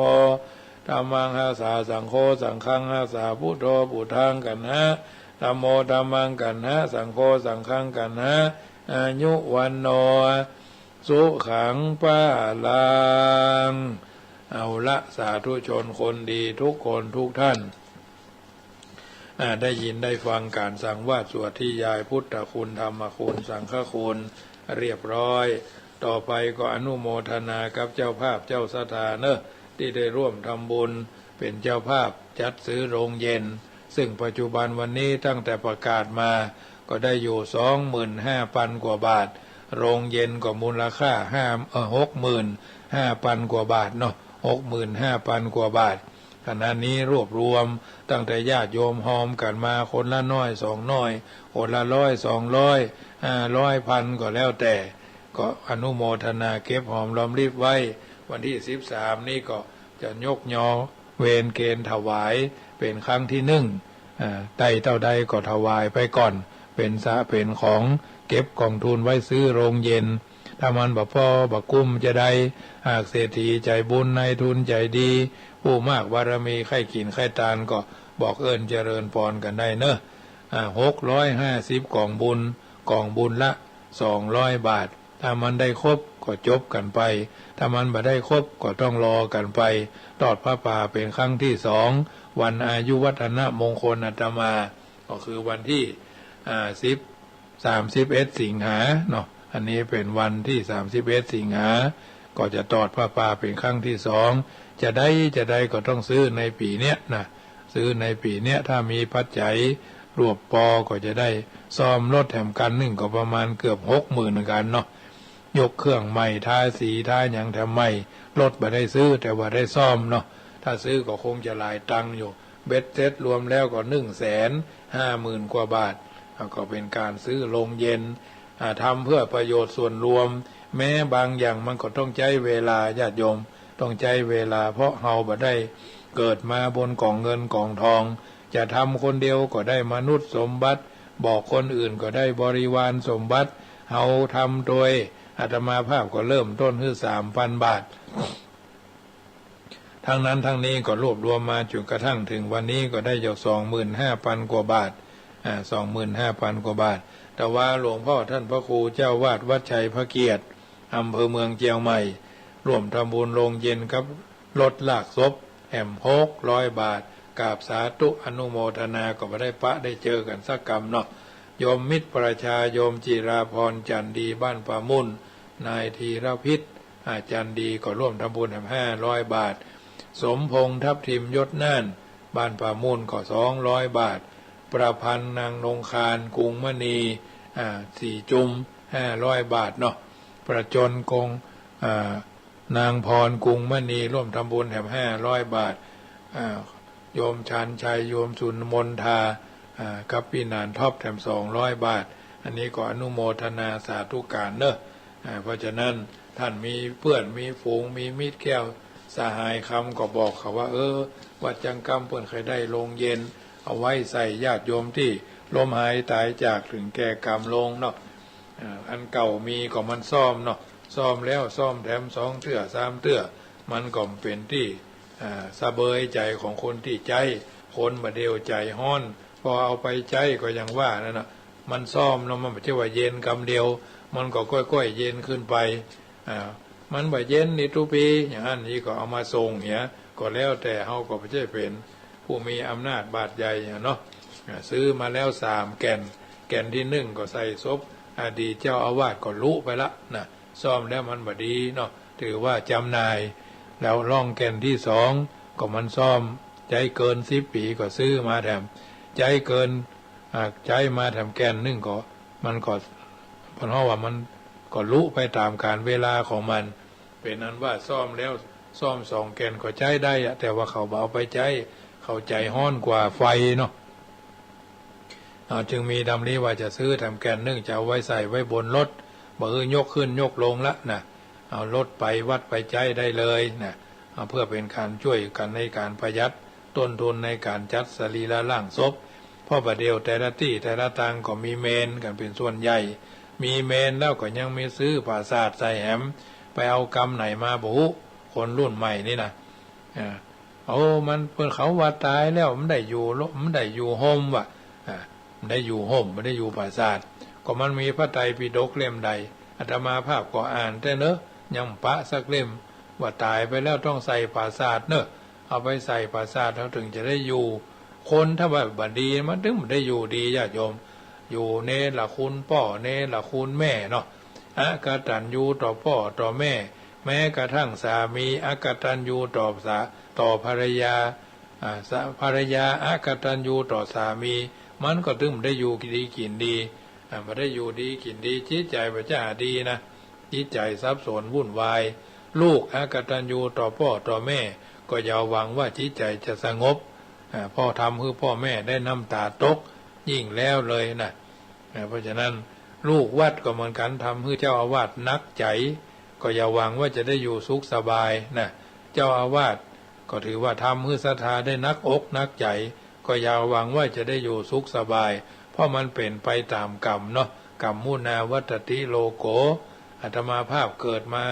ธัมมัง ฮักษา สังโฆ สังฆัง ฮักษา ปุโธ ปุตถัง กัณหะ ธัมโม ธัมมัง กัณหะ สังโฆ สังฆัง กัณหะ อายุ วัณโณ สุขัง พลัง เอาละ สาธุชนคนดีทุกคนทุกท่าน อ่า ได้ยินได้ฟังก๋านสังวาสสวดธยายพุทธคุณ ธรรมคุณ สังฆคุณ เรียบร้อย ต่อไปก็อนุโมทนากับเจ้าภาพเจ้าศรัทธาเนอะ ตี้ได้ร่วมทำบุญเป๋นเจ้าภาพจัดซื้อโรงเย็น ซึ่งปัจจุบันวันนี้ตั้งแต่ประกาศมาก็ได้อยู่สองหมื่นห้าปันกว่าบาท โรงเย็นก็มูลค่าห้า เอ่อ หกหมื่นห้าปันกว่าบาทเนาะ หกหมื่นห้าปันกว่าบาท ขณะนี้รวบรวมตั้งแต่ญาติโยมฮอมกั๋นมาคนละน้อยสองน้อย คนละร้อยสองร้อย ห้าร้อย พัน ก็แล้วแต่ ก็อนุโมทนาเก็บหอมรอมริบไว้ วันตี้สิบสามนี้ก็จะยกยอเวรเกณฑ์ถวายเป๋นครั้งตี้นึ่ง อ่า ได้เต้าใดก็ถวายไปก่อน เป๋นสะ เป๋นของเก็บกองทุนไว้ซื้อโรงเย็น ถ้ามันบ่ปอบ่กุ้มจาใด หากเศรษฐีใจ๋บุญนายทุนใจ๋ดี ผู้มากบารมีใค่กิ๋นใค่ตานก็บอกเอิ้นเจริญปอนกั๋นได้เนอะ อ่า หกร้อยห้าสิบก๋องบุญ ก๋องบุญละสองร้อยบาท ถ้ามันได้ครบก็จบกั๋นไป ถ้ามันบ่ได้ครบก็ต้องรอกั๋นไป ทอดผ้าป่าเป๋นครั้งตี้สอง วันอายุวัฒนมงคลอาตมา ก็คือวันตี้ อ่า สิบ สามสิบเอ็ดสิงหาเนาะ อันนี้เป๋นวันตี้สามสิบเอ็ดสิงหา ก็จะทอดผ้าป่าเป๋นครั้งตี้สอง จาใดจาใดก็ต้องซื้อในปี๋เนี้ยนะ ซื้อในปี๋เนี้ย ถ้ามีปัจจัยรวบปอก็จะได้ซ่อมรถแถมคันนึ่งก็ประมาณเกือบหกหมื่นเหมือนกั๋นเนาะ ยกเครื่องใหม่ ทาสี ทาหยังแถมใหม่ รถบ่ได้ซื้อ แต่ว่าได้ซ่อมเนาะ ถ้าซื้อก็คงจะหลายตังค์อยู่ เบ็ดเสร็จรวมแล้วก็หนึ่งแสนห้าหมื่นกว่าบาท อ่า ก็เป๋นก๋านซื้อโฮงเย็น อ่า ทำเพื่อประโยชน์ส่วนรวม แม้บางอย่างมันก็ต้องใจ๊เวลา ญาติโยม ต้องใจ๊เวลา เพราะเฮาบ่ได้เกิดมาบนก๋องเงินก๋องทอง จะทำคนเดียวก็ได้มนุษย์สมบัติ บอกคนอื่นก็ได้บริวารสมบัติ เฮาทำโดย อาตมาภาพก็เริ่มต้นหื้อสามปันบาท ทั้งนั้นทั้งนี้ก็รวบรวมมาจ๋นกระทั่งเถิงวันนี้ก็ได้อยู่สองหมื่นห้าปันกว่าบาท อ่า สองหมื่นห้าปันกว่าบาท แต่ว่าหลวงพ่อต้านพระครูเจ้าอาวาสวัดชัยพระเกียรติ อำเภอเมืองเจียงใหม่ ร่วมทำบุญโฮงเย็นกับรถลากศพแหมหกร้อยบาท กราบสาธุอนุโมทนา ก็บ่ได้ปะได้เจอกั๋นสักกำเนาะ โยมมิตรประชา โยมจิราพร จันทร์ดี บ้านป่ามุ่น นายธีรพิษ อ่า จันทร์ดี ก็ร่วมทำบุญแหมห้าร้อยบาท สมพงษ์ ทับทิม ยศน่าน บ้านป่ามุ่น ก็สองร้อยบาท ประพันธ์ นางนงคาร กรุงมณี อ่า สี่จุม ห้าร้อยบาทเนาะ ประจน กง อ่า นางพร กรุงมณี ร่วมทำบุญแหมห้าร้อยบาท อ่า โยมชาญชัย โยมสุนมนทา อ่า กับปี้หนานท็อปแหมสองร้อยบาท อันนี้ก็อนุโมทนาสาธุก๋านเนาะ อ่า เพราะฉะนั้นต้านมีเปื้อนมีฝูง มีมิตรแก้วสหายคำ ก็บอกเขาว่า เออ วัดจังกำเปิ้นเคยได้โฮงเย็น เอาไว้ใส่ญาติโยมตี้ล้มหายต๋ายจาก เถิงแก่กรรมลงเนาะ อ่า อันเก่ามีก็มันซ่อมเนาะ ซ่อมแล้วซ่อมแถมสองเตื้อสามเตื้อ มันก็เป๋นตี้ อ่า สะเบยใจ๋ของคนตี้ใจ๊ คนบ่าเดี่ยวใจ๋ฮ้อน พอเอาไปใจ๊ก็อย่างว่านั่นน่ะ มันซ่อมเนาะ มันบ่ใจ้ว่าเย็นกำเดียว มันก็ก้อยๆ เย็นขึ้นไป อ่า มันบ่าเย็นนี้กู้ปี๋ อย่างนั้นนี้ก็เอามาส่งเหีย ก็แล้วแต่ เฮาก็บ่ใจ้เป๋นผู้มีอำนาจบาดใหญ่อะเนาะ อ่า ซื้อมาแล้วสามแก่น แก่นตี้หนึ่งก็ใส่ศพอดีตเจ้าอาวาสก็ลุไปละนะ ซ่อมแล้วมันบ่ดีเนาะ ถือว่าจ๋ำหน่าย แล้วล่องแก่นตี้สองก็มันซ่อมใจ๊เกินสิบปี๋ก็ซื้อมาแถม ใจ๊เกิน อ่า ใจ๊มาแถมแก่นหนึ่งก็ มันก็ เปิ้นฮ้องว่ามันก็ลุไปต๋ามกาลเวลาของมัน เป๋นอันว่าซ่อมแล้ว ซ่อมสองแก่นก็ใจ๊ได้อะ แต่ว่าเขาบ่เอาไปใจ๊ เขาใจ๋ฮ้อนกว่าไฟเนาะ อ่า จึงมีดำริว่าจะซื้อแถมแก่นหนึ่ง จะเอาไว้ใส่ไว้บนรถ บ่หื้อยกขึ้นยกลงละนะ เอารถไปวัดไปใจ๊ได้เลยนะ เอาเพื่อเป๋นก๋านจ้วยกั๋นในก๋านประหยัดต้นทุนในก๋านจัดสรีระร่างศพ เพราะบ่าเดี่ยวแต่ละตี้แต่ละตางก็มีเมรุกั๋นเป๋นส่วนใหญ่ มีเมรุแล้วก็ยังมีซื้อผาสาทใส่แหม ไปเอากำไหนมาบ่ฮู้ คนรุ่นใหม่นี่นะ อ่า โอ้ มันเปิ้นเขาว่าต๋ายแล้ว มันได้อยู่โล- มันได้อยู่ฮ่มว่ะ อ่า มันได้อยู่ฮ่ม มันได้อยู่ผาสาท ก็มันมีพระไตรปิฎกเล่มใด อาตมาภาพก็อ่านแต่เนอะ ยังปะสักเล่ม ว่าต๋ายไปแล้วต้องใส่ผาสาทเนอะ เอาไปใส่ผาสาท เฮาเถิงจะได้อยู่ คนถ้าว่าบ่ดี มันเถิงบ่ได้อยู่ดี ญาติโยม อยู่เนรคุณป้อ เนรคุณแม่เนาะ อกตัญญูต่อป้อต่อแม่ แม้กระทั่งสามีอกตัญญูต่อสา- ต่อภรรยา อ่า สา- ภรรยาอกตัญญูต่อสามี มันก็เถิงบ่ได้อยู่ดีกิ๋นดี อ่า บ่ได้อยู่ดีกิ๋นดี จิตใจ๋บ่ใจ้ดีนะ จิตใจ๋สับสนวุ่นวาย ลูกอกตัญญูต่อป้อต่อแม่ ก็อย่าหวังว่าจิตใจ๋จะสงบ อ่า พ่อทำหื้อป้อแม่ได้น้ำต๋าตก ยิ่งแล้วเลยนะ อ่า เพราะฉะนั้นลูกวัดก็เหมือนกั๋น ทำหื้อเจ้าอาวาสหนักใจ๋ ก็อย่าหวังว่าจะได้อยู่สุขสบายนะ เจ้าอาวาสก็ถือว่าทำหื้อศรัทธาได้หนักอกหนักใจ๋ ก็อย่าหวังว่าจะได้อยู่สุขสบาย เพราะมันเป๋นไปต๋ามกรรมเนาะ กรรมมุนาวัตติโลโก อาตมาภาพเกิดมา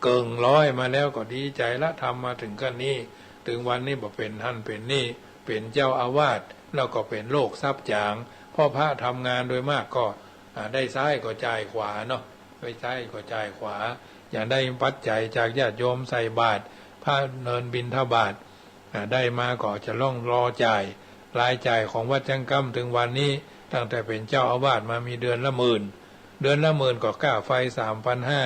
เกิ่งร้อยมาแล้วก็ดีใจ๋ละ ทำมาเถิงขั้นนี้ เถิงวันนี้บ่เป๋นหั้นเป๋นนี่ เป๋นเจ้าอาวาส แล้วก็เป๋นโรคซับจ๋าง เพราะพระทำงานโดยมากก็ อ่า ได้ซ้ายก็จ่ายขวาเนาะ ได้ซ้ายก็จ่ายขวา อย่างได้ปัจจัยจากญาติโยมใส่บาตร พระเนินบิณฑบาต อ่า ได้มาก็จะล่องรอจ่าย รายจ่ายของวัดจังกำเถิงวันนี้ ตั้งแต่เป๋นเจ้าอาวาสมามีเดือนละหมื่น เดือนละหมื่นก็ก้าไฟสามปันห้า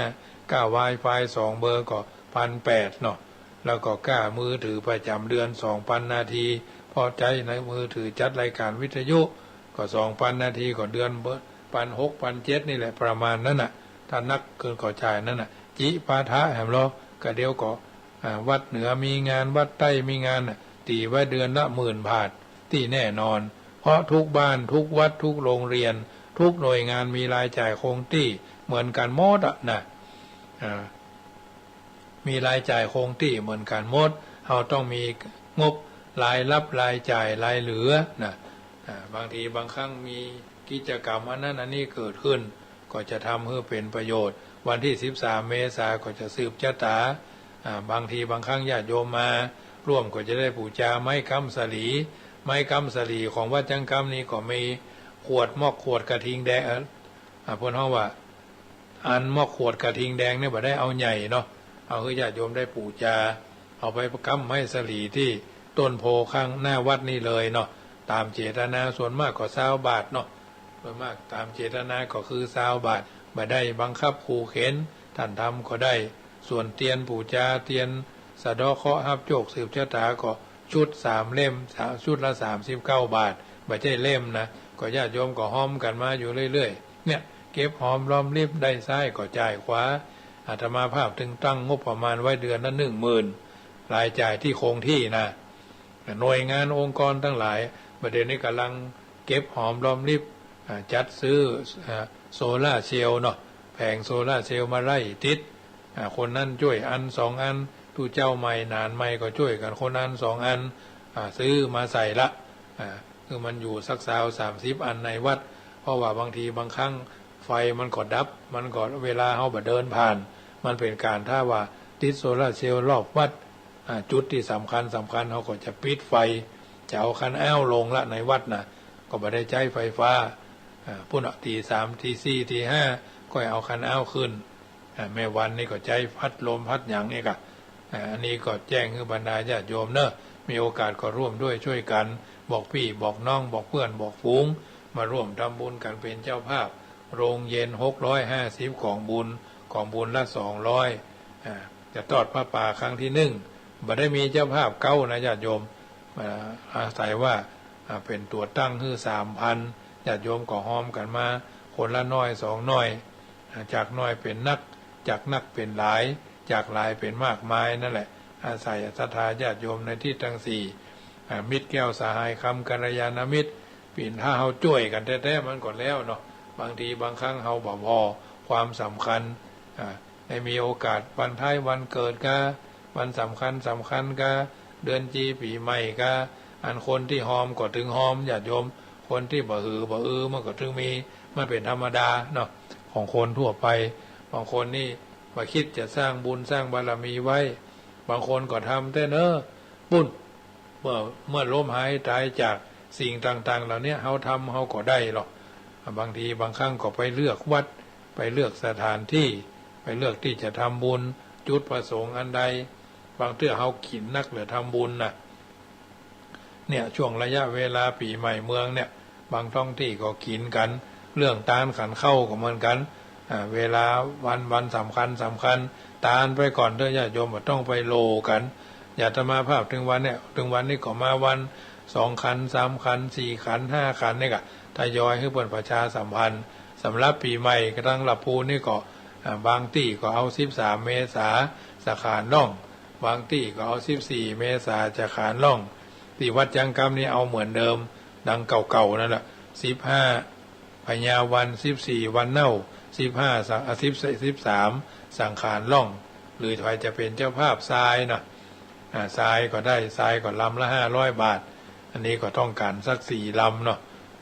ก้าไวไฟสองเบอร์ก็ปันแปดเนาะ แล้วก็ก้ามือถือประจ๋ำเดือนสองปันนาที เพราะใจ๊ในมือถือจัดรายการวิทยุ ก็สองปันนาที ก็เดือนเบอร์ปันหกปันเจ็ดนี่แหละ ประมาณนั้นน่ะ ถ้านักเกินก็จ่ายนั่นน่ะ จิปาถะแหมลอ กะเดี๋ยวก็ อ่า วัดเหนือมีงาน วัดใต้มีงานน่ะ ตี๋ไว้เดือนละหมื่นบาทตี้แน่นอน เพราะทุกบ้าน ทุกวัด ทุกโรงเรียน ทุกหน่วยงานมีรายจ่ายคงตี้เหมือนกั๋นหมดอะนะ อ่า มีรายจ่ายคงตี้เหมือนกั๋นหมด เฮาต้องมีงบรายรับ รายจ่าย รายเหลือนะ อ่า บางทีบางครั้งมีกิจกรรมอันนั้นอันนี้เกิดขึ้น ก็จะทำหื้อเป๋นประโยชน์ วันตี้สิบสามเมษาก็จะสืบชะตา อ่า บางทีบางครั้งญาติโยมมาร่วมก็จะได้ปู๋จาไม้ก๊ำสาลี ไม้ก๊ำสาลีของวัดจังก๊ำนี่ก็มีขวด มอกขวดกระทิงแดง เอ่อ อ่า เปิ้นฮ้องว่า อันมอกขวดกระทิงแดงเนี่ยบ่ได้เอาใหญ่เนาะ เอาหื้อญาติโยมได้ปู๋จา เอาไปก๊ำไม้สาลีตี้ต้นโพธิ์ข้างหน้าวัดนี่เลยเนาะ ต๋ามเจตนา ส่วนมากก็ซาวบาทเนาะ ส่วนมากต๋ามเจตนาก็คือซาวบาท บ่ได้บังคับขู่เข็ญ ต้านทำก็ได้ ส่วนเตียนปู๋จา เตียนสะเดาะเคราะห์ฮับโจคสืบชะตาก็ชุดสามเล่ม สาม ชุดละสามสิบเก้าบาท บ่ใจ้เล่มนะ ก็ญาติโยมก็ฮอมกั๋นมาอยู่เรื่อยๆ เนี่ย เก็บหอมรอมริบ ได้ซ้ายก็จ่ายขวา อาตมาภาพตึงตั้งงบประมาณไว้เดือนละหนึ่งหมื่น รายจ่ายตี้คงตี้นะ หน่วยงานองค์กรตังหลาย บ่าเดี่ยวนี้ก่ำลังเก็บหอมรอมริบ อ่า จัดซื้อ อ่า โซลาร์เซลล์เนาะ แผงโซลาร์เซลล์มาไล่ติด อ่า คนนั้นจ้วยอันสองอัน ตุ๊เจ้าใหม่หนานใหม่ก็จ้วยกั๋นคนอันสองอัน อ่า ซื้อมาใส่ละ อ่า คือมันอยู่สักซาวสามสิบอันในวัด เพราะว่าบางทีบางครั้งไฟมันก็ดับ มันก็เวลาเฮาบ่เดินผ่าน มันเป๋นก๋านถ้าว่าติดโซลาร์เซลล์รอบวัด อ่า จุดตี้สำคัญสำคัญ เฮาก็จะปิดไฟ จะเอาคันอ้าวลงละในวัดนะ ก็บ่ได้ใจ๊ไฟฟ้า อ่า ปุ้นน่ะ ตีสาม ตีสี่ ตีห้า ก็เอาคันอ้าวขึ้น อ่า แม่วันนี่ก็ใจ๊พัดลมพัดหยังนี่ก่ะ อ่า อันนี้ก็แจ้งหื้อบรรดาญาติโยมเนาะ มีโอกาสก็ร่วมด้วยช่วยกั๋น บอกปี้บอกน้อง บอกเปื้อนบอกฝูง มาร่วมทำบุญกั๋นเป๋นเจ้าภาพ โรงเย็นหกร้อยห้าสิบ ก๋องบุญ ก๋องบุญละสองร้อย อ่า จะทอดผ้าป่าครั้งตี้หนึ่ง บ่ได้มีเจ้าภาพเก๊านะญาติโยม อ่า อาศัยว่า อ่า เป๋นตั๋วตั้งหื้อสามพัน ญาติโยมก็ฮอมกั๋นมา คนละน้อยสองน้อย อ่า จากน้อยเป๋นนัก จากนักเป๋นหลาย จากหลายเป๋นมากมายนั่นแหละ อาศัยศรัทธาญาติโยมในตี้ตังสี่ อ่า มิตรแก้วสหายคำ กัลยาณมิตร เป๋นถ้าเฮาจ้วยกั๋นแต๊ๆ มันก็แล้วเนาะ บางทีบางครั้งเฮาบ่พอความสำคัญ อ่า ได้มีโอกาสวันคล้ายวันเกิดกา วันสำคัญสำคัญกา เดือนจีปี๋ใหม่กา อันคนตี้ฮอมก็ตึงฮอม ญาติโยม คนตี้บ่หือบ่อือมันก็ตึงมี มันเป๋นธรรมดาเนาะ ของคนทั่วไป บางคนนี่บ่คิดจะสร้างบุญสร้างบารมีไว้ บางคนก็ทำแต๊เน่อ ปุ้น เมื่อ เมื่อล้มหายตายจากสิ่งต่างๆ เหล่านี้ เฮาทำเฮาก็ได้หรอก บางทีบางครั้งก็ไปเลือกวัด ไปเลือกสถานตี้ ไปเลือกตี้จะทำบุญ จุดประสงค์อันใด บางเตื้อเฮากิ๋นนักเหลือทำบุญน่ะ เนี่ย ช่วงระยะเวลาปี๋ใหม่เมืองเนี่ย บางท้องตี้ก็กิ๋นกั๋น เรื่องตานขันข้าวก็เหมือนกั๋น อ่า เวลาวัน วันสำคัญสำคัญ ตานไปก่อนเต๊อะญาติโยม บ่ต้องไปโลกั๋น อย่างอาตมาภาพตึงวันเนี่ย ตึงวันนี้ก็มาวันสองขัน สามขัน สี่ขัน ห้าขัน นี่ก่ะ ทยอยหื้อเปิ้นประชาสัมพันธ์ สำหรับปี๋ใหม่กระทั่งละพูนนี่ก็ อ่า บางตี้ก็เอาสิบสามเมษา สะขานล่อง บางตี้ก็เอาสิบสี่เมษา สะขานล่อง ตี้วัดจังก๊ำนี่เอาเหมือนเดิม ดังเก่าๆ นั่นแหละ สิบห้า พญาวัน สิบสี่ วันเน่า สิบห้า สัง อ่า สิบ สิบสาม สังขานล่อง หรือใผจะเป๋นเจ้าภาพทรายเนาะ อ่า ทรายก็ได้ ทรายก็ลำละห้าร้อยบาท อันนี้ก็ต้องก๋านสักสี่ลำเนาะ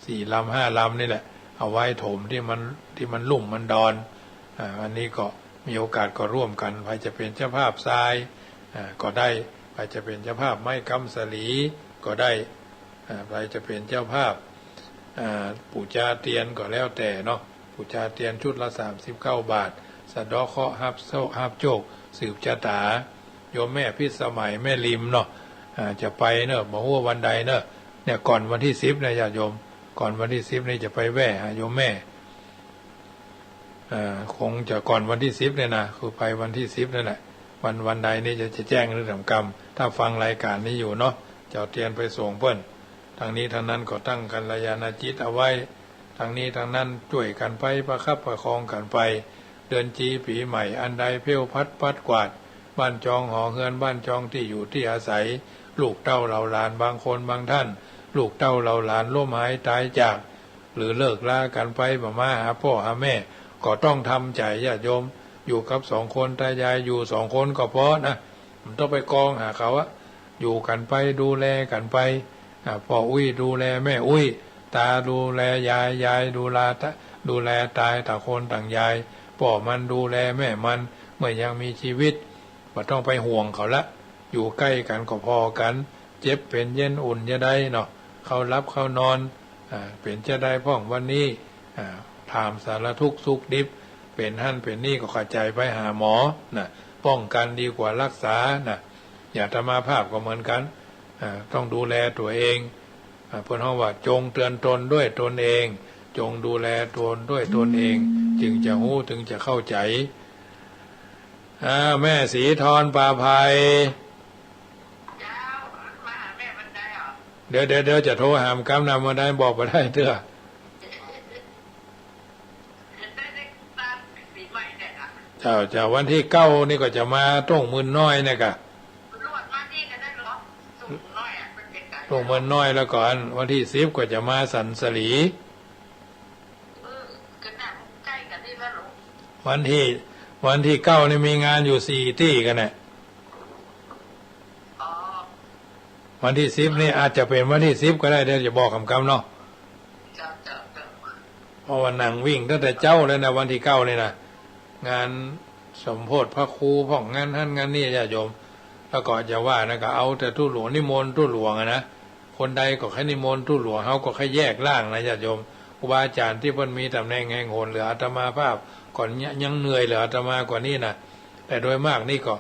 สี่ลำ ห้าลำนี่แหละ เอาไว้ถมตี้มัน ตี้มันลุ่มมันดอน อ่า อันนี้ก็มีโอกาสก็ร่วมกั๋น ใผจะเป๋นเจ้าภาพทราย อ่า ก็ได้ ใผจะเป๋นเจ้าภาพไม้ก๊ำสาลีก็ได้ อ่า ใผจะเป๋นเจ้าภาพ อ่า ปู๋จาเตียนก็แล้วแต่เนาะ ปู๋จาเตียนชุดละสามสิบเก้าบาท สะเดาะเคราะห์ ฮับโชค ฮับโชค สืบชะตา โยมแม่พิสมัย แม่ริมเนาะ อ่า จะไปเนาะ บ่ฮู้วันใดเนาะ เนี่ย ก่อนวันตี้สิบนะญาติโยม ก่อนวันตี้สิบนี่จะไปแว่หาโยมแม่ เอ่อ คงจะก่อนวันตี้สิบเนี่ยนะ คือไปวันตี้สิบนั่นแหละ วัน วันใดนี่จะ จะแจ้งหื้อต๋ามกำ ถ้าฟังรายก๋านนี้อยู่เนาะ จะเอาเตียนไปส่งเปิ้น ตังนี้ตังนั้นก็ตั้งกัลยาณจิตเอาไว้ ตังนี้ตังนั้นจ้วยกั๋นไป ประคับประคองกั๋นไป เดือนจีปี๋ใหม่อันใด เพลวพัดปัดกวาด บ้านจองหอเฮือน บ้านจองตี้อยู่ตี้อาศัย ลูกเต้าเหล่าหลานบางคนบางท่าน ลูกเต้าเหล่าหลานล้มหายตายจาก หรือเลิกลากั๋นไป บ่มาหาป้อหาแม่ ก็ต้องทำใจ๋ ญาติโยม อยู่กับสองคนตายาย อยู่สองคนก็พอนะ บ่ต้องไปกองหาเขาอะ อยู่กั๋นไป ดูแลกั๋นไป อ่า ป้ออุ๊ยดูแลแม่อุ๊ย ตาดูแลยาย ยายดูแลตา ดูแลตาย ต่างคนต่างยาย ป้อมันดูแลแม่มัน เมื่อยังมีชีวิต บ่ต้องไปห่วงเขาละ อยู่ใก้กั๋นก็ผ่อกั๋น เจ็บเป๋นเย็นอุ่นจะใดเนาะ เข้าหลับเข้านอน อ่า เป๋นจะใดพ่องวันนี้ อ่า ถามสารทุกข์สุขดิบ เป๋นหั้นเป๋นนี่ก็เข้าใจ๋ ไปหาหมอนะ ป้องกันดีกว่ารักษานะ อย่างอาตมาภาพก็เหมือนกั๋น อ่า ต้องดูแลตั๋วเอง อ่า เปิ้นฮ้องว่า จงเตือนตนด้วยตนเอง จงดูแลตนด้วยตนเอง จึงจะฮู้ จึงจะเข้าใจ๋ อ่า แม่ศรีธรป่าไผ่ เดี๋ยว เดี๋ยว เดี๋ยวจะโทรหามกำนะ บ่ได้ บอกบ่ได้เตื้อ เจ้า เจ้า วันตี้เก้านี่ก็จะมาต้งหมื่นน้อยเนี่ยกะ ต้งหมื่นน้อย แล้วก็อันวันตี้สิบก็จะมาสันสลี วันตี้ วันตี้เก้านี่มีงานอยู่สี่ตี้กั๋นแหละ วันตี้สิบนี่อาจจะเป๋นวันตี้สิบก็ได้ เดี๋ยวจะบอกกำๆ เนาะ เพราะว่านั่งวิ่งตั้งแต่เจ๊าเลยนะ วันตี้เก้านี่นะ งานสมโภชพระครูพ่อง งานหั้นงานนี่ ญาติโยม แล้วก็จะว่านะ ก็เอาแต่ตุ๊หลวง นิมนต์ตุ๊หลวงอะนะ คนใดก็ใค่นิมนต์ตุ๊หลวง เฮาก็ใค่แยกร่างนะ ญาติโยม ครูบาอาจ๋ารย์ตี้เปิ้นมีต๋ำแหน่งแห่งหนเหลืออาตมาภาพ ก่อนยังเหนื่อยเหลืออาตมากว่านี้นะ แต่โดยมากนี่ก็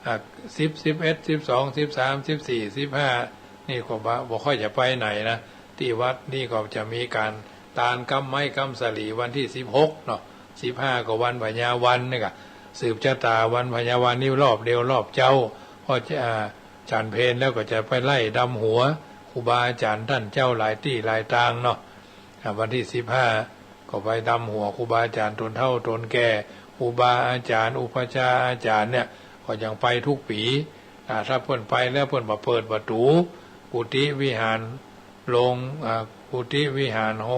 อ่า สิบ สิบเอ็ด สิบสอง สิบสาม สิบสี่ สิบห้า นี่ก็บ่ บ่ค่อยจะไปไหนนะ ตี้วัดนี่ก็จะมีก๋านตานกำไม้กำสาลีวันตี้สิบหกเนาะ สิบห้าก็วันพญาวันนี่กะ สืบจะต๋าวันพญาวันนี่รอบเดียวรอบเจ๊า พอจะ อ่า ฉันเพลแล้วก็จะไปไล่ดำหัวครูบาอาจ๋ารย์ต้านเจ๊าหลายตี้หลายตางเนาะ อ่า วันตี้สิบห้าก็ไปดำหัวครูบาอาจ๋ารย์ตนเฒ่าตนแก่ ครูบาอาจ๋ารย์ อุปัชฌาย์อาจ๋ารย์เนี่ย ก็ยังไปกู้ปี๋ อ่า ถ้าเปิ้นไปแล้วเปิ้นบ่เปิดประตู๋กุฏิวิหารโลง อ่า กุฏิวิหารโฮ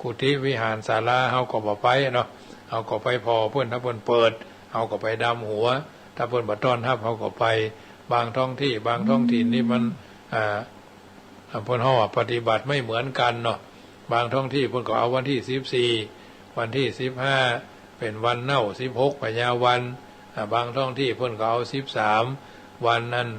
กุฏิวิหารศาลา เฮาก็บ่ไปเนาะ เฮาก็ไปผ่อเปิ้น ถ้าเปิ้นเปิด เฮาก็ไปดำหัว ถ้าเปิ้นบ่ต้อนฮับ เฮาก็ไป บางท้องตี้ บางท้องถิ่นนี่มัน อ่า เปิ้นฮ้องว่าปฏิบัติไม่เหมือนกันเนาะ บางท้องตี้เปิ้นก็เอาวันตี้สิบสี่ วันตี้สิบห้า เป๋นวันเน่า สิบหก พญาวัน อ่า บางท้องตี้เปิ้นก็เอาสิบสาม วันอัน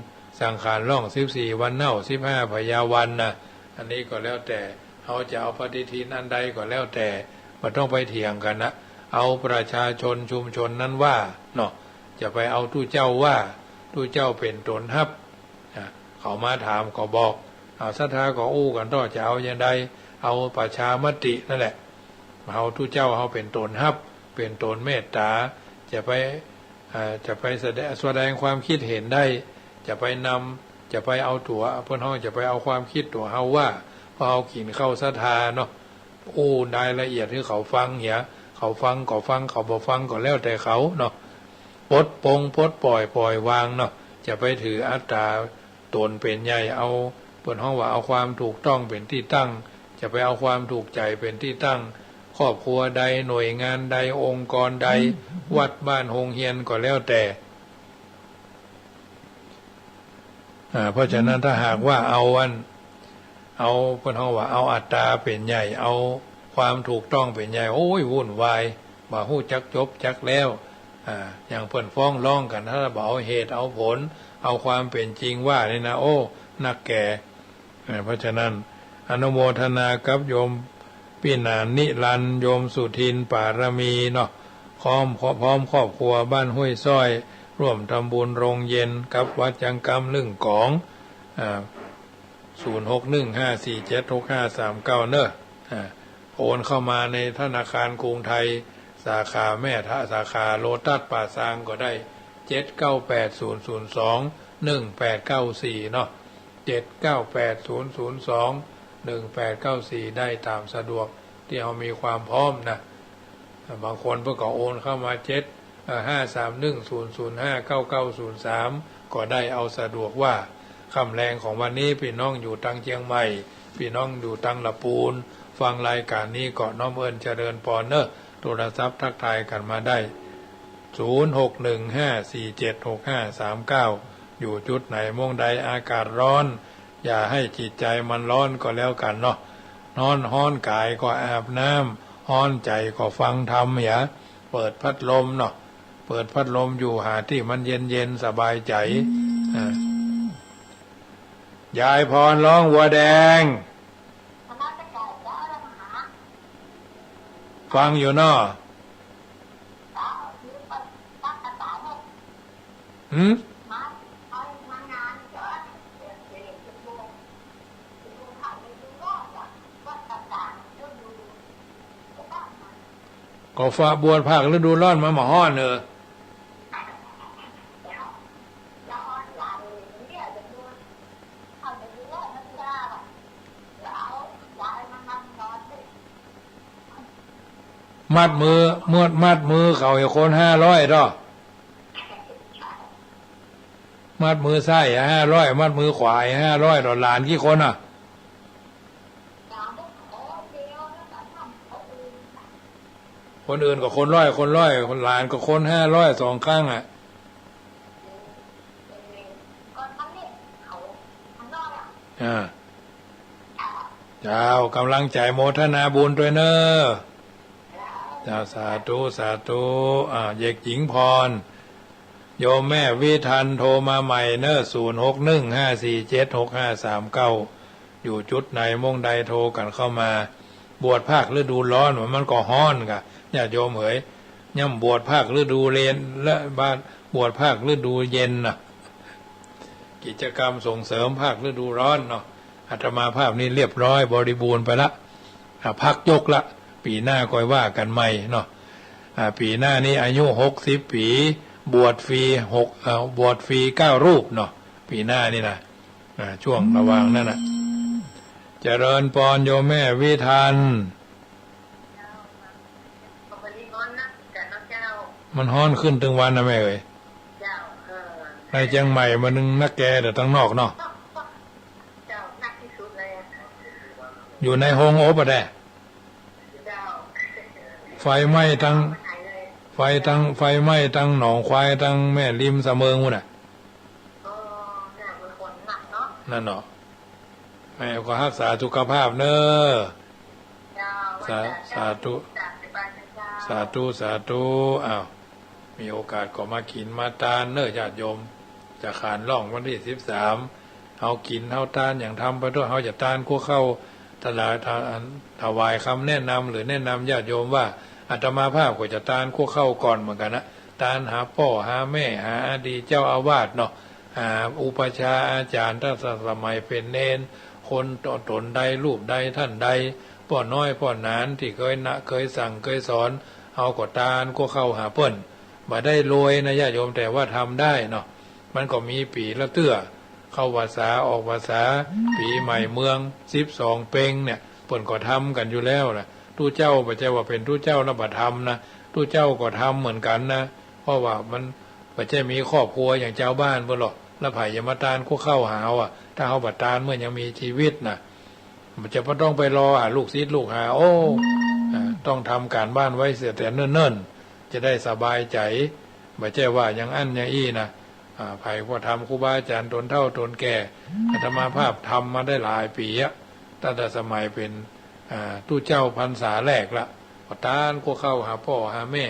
สังขารล่อง สิบสี่ วันเน่า สิบห้า พญาวันนะ อันนี้ก็แล้วแต่ เฮาจะเอาปฏิทินอันใดก็แล้วแต่ บ่ต้องไปเถียงกั๋นนะ เอาประชาชนชุมชนนั้นว่าเนาะ จะไปเอาตุ๊เจ้าว่า ตุ๊เจ้าเป๋นต๋นฮับ อ่ะ เขามาถามก็บอก เอาศรัทธาก็อู้กั๋นต่อ จะเอาอย่างใด เอาประชามตินั่นแหละ เอาตุ๊เจ้าเฮาเป๋นต๋นฮับ เป๋นต๋นเมตต๋า จะไป อ่า จะไปแสดง แสดงความคิดเห็นได้ จะไปนำ จะไปเอาตั๋ว เปิ้นฮ้องจะไปเอาความคิดตั๋วเฮาว่า เพราะเฮากิ๋นข้าวศรัทธาเนาะ อู้รายละเอียดหื้อเขาฟังเหีย เขาฟังก็ฟัง เขาบ่ฟังก็แล้วแต่เขาเนาะ ปลดปลง ปลดปล่อย ปล่อยวางเนาะ จะไปถืออัตตาต๋นเป๋นใหญ่ เอา เปิ้นฮ้องว่าเอาความถูกต้องเป๋นตี้ตั้ง จะไปเอาความถูกใจ๋เป๋นตี้ตั้ง ครอบครัวใด หน่วยงานใด องค์กรใด วัด บ้าน โฮงเฮียนก็แล้วแต่ อ่า เพราะฉะนั้นถ้าหากว่าเอาอัน เอา เปิ้นฮ้องว่าเอาอัตตาเป๋นใหญ่ เอาความถูกต้องเป๋นใหญ่ โอ้ย วุ่นวาย บ่ฮู้จักจบจักแล้ว อ่า อย่างเปิ้นฟ้องร้องกั๋น ถ้าบ่เอาเหตุเอาผล เอาความเป๋นจริงว่านี่นะ โอ้ นักแก่ อ่า เพราะฉะนั้นอนุโมทนากับโยมปี้หนานนิรันดร์ โยมสุทินปารมีเนาะ พร้อม พร้อมครอบครัวบ้านห้วยซ้อย ร่วมทำบุญโรงเย็นกับวัดจังกำลึ่งก๋อง อ่า ศูนย์หกหนึ่งห้าสี่เจ็ดหกห้าสามเก้า เนอะ อ่า โอนเข้ามาในธนาคารกรุงไทย สาขาแม่ทะ สาขาโลตัสป่าซางก็ได้ เจ็ดเก้าแปดศูนย์ศูนย์สองหนึ่งแปดเก้าสี่ เนาะ เจ็ดเก้าแปดศูนย์ศูนย์สองหนึ่งแปดเก้าสี่ ได้ต๋ามสะดวกตี้เฮามีความพร้อมนะ บางคนเปิ้นก็โอนเข้ามา เจ็ด เอ่อ ห้าสามหนึ่งศูนย์ศูนย์ห้าเก้าเก้าศูนย์สาม ก็ได้ เอาสะดวกว่า ค่ำแลงของวันนี้ ปี้น้องอยู่ตังเจียงใหม่ ปี้น้องอยู่ตังละปูน ฟังรายก๋านนี้ก็น้อมเอิ้นเจริญปอนเนาะ โทรศัพท์ทักทายกั๋นมาได้ ศูนย์ หก หนึ่ง ห้า สี่ เจ็ด หก ห้า สาม เก้า อยู่จุดไหน ม่วงใด อากาศฮ้อน อย่าหื้อจิตใจ๋มันฮ้อนก็แล้วกั๋นเนาะ ฮ้อน ฮ้อนก๋ายก็อาบน้ำ ฮ้อนใจ๋ก็ฟังธรรม อย่า เปิดพัดลมเนาะ เปิดพัดลมอยู่ หาตี้มันเย็นๆ สบายใจ๋ อ่า ยายพรร้องวัวแดง ฟังอยู่เนาะ หืม ก็ฟ้าบวชภาคฤดูฮ้อนมันบ่ฮ้อนเออ มัดมือ มัด มัดมือเขาให้คนห้าร้อยเนาะ มัดมือซ้ายห้าร้อย มัดมือขวาห้าร้อย เนาะ หลานกี่คนน่ะ คนอื่นก็คนร้อย คนร้อย คนหลานก็คนห้าร้อย สองครั้งอ่ะ อ่า เจ้า ก๋ำลังใจ๋ โมทนาบุญตวยเนาะ เจ้า สาธุ สาธุ อ่า เด็กหญิงพร โยมแม่วิทันโทรมาใหม่เนาะ ศูนย์ หก หนึ่ง ห้า สี่ เจ็ด หก ห้า สาม เก้า อยู่จุดไหน ม่วงใด โทรกั๋นเข้ามา บวชภาคฤดูฮ้อน มันก็ฮ้อนก่ะ ญาติโยมเหย ย่ำบวชภาคฤดูเย็น และบาด บวชภาคฤดูเย็นน่ะ กิจกรรมส่งเสริมภาคฤดูฮ้อนเนาะ อาตมาภาพนี่เรียบร้อยบริบูรณ์ไปละ อ่ะ พักยกละ ปี๋หน้าก็ว่ากั๋นใหม่เนาะ อ่ะ ปี๋หน้านี่อายุหกสิบปี๋ บวชฟรีหก เอ่อ บวชฟรีเก้ารูปเนาะ ปี๋หน้านี่นะ อ่ะ ช่วงระหว่างนั้นน่ะ เจริญปอนโยมแม่วิทัน มันฮ้อนขึ้นตึงวันนะแม่เอ๋ย ในเจียงใหม่มันนึ่งนักแก แต่ตังนอกเนาะ อยู่ในโฮงอบอะแดะ ไฟไหม้ตัง ไฟตัง ไฟไหม้ตังหนองควาย ตังแม่ริมสะเมิงปู้นน่ะ นั่นเนาะ แม่ก็ฮักษาสุขภาพเนาะ สา สาธุ สาธุ สาธุ อ้าว มีโอกาสก็มากิ๋นมาตานเนาะ ญาติโยม จะขานล่องวันตี้สิบสาม เฮากิ๋นเฮาตานอย่างธรรมไปโต้ เฮาจะตานครัวข้าว ถวาย ถวายคำแนะนำ หรือแนะนำญาติโยมว่า อาตมาภาพก็จะตานครัวข้าวก่อนเหมือนกั๋นนะ ตานหาป้อหาแม่ หาอดีตเจ้าอาวาสเนาะ อ่า อุปัชฌาย์อาจ๋ารย์ตั้งแต่สมัยเป๋นเณร คนต๋นใดรูปใดต้านใด ป้อน้อยป้อหนานตี้เกยนะ เกยสั่งเกยสอน เฮาก็ตานครัวข้าวหาเปิ้น บ่ได้รวยนะญาติโยม แต่ว่าทำได้เนาะ มันก็มีปี๋ละเตื้อ เข้าพรรษาออกพรรษา ปี๋ใหม่เมือง สิบสองเป็งเนี่ย เปิ้นก็ทำกั๋นอยู่แล้วนะ ตุ๊เจ้าบ่ใจ้ว่าเป๋นตุ๊เจ้าแล้วบ่ทำนะ ตุ๊เจ้าก็ทำเหมือนกั๋นนะ เพราะว่ามัน บ่ใจ้มีครอบครัวอย่างจาวบ้านเปิ้นหรอก แล้วใผจะมาตานครัวข้าวหาเฮาอะ ถ้าเฮาบ่ตานเมื่อยังมีจีวิตน่ะ มันจะบ่ต้องไปรอหาลูกศิษย์ลูกหา โอ้ อ่า ต้องทำก๋านบ้านไว้เสียแต่เนิ่นๆ จะได้สบายใจ๋ บ่ใจ้ว่าอย่างอั้นอย่างอี้น่ะ อ่า ใผก็ทำ ครูบาอาจ๋ารย์ต๋นเฒ่าต๋นแก่ อาตมาภาพทำมาได้หลายปี๋อะ ตั้งแต่สมัยเป๋น อ่า ตุ๊เจ้าพรรษาแรกละ ก็ตานครัวข้าวหาป้อหาแม่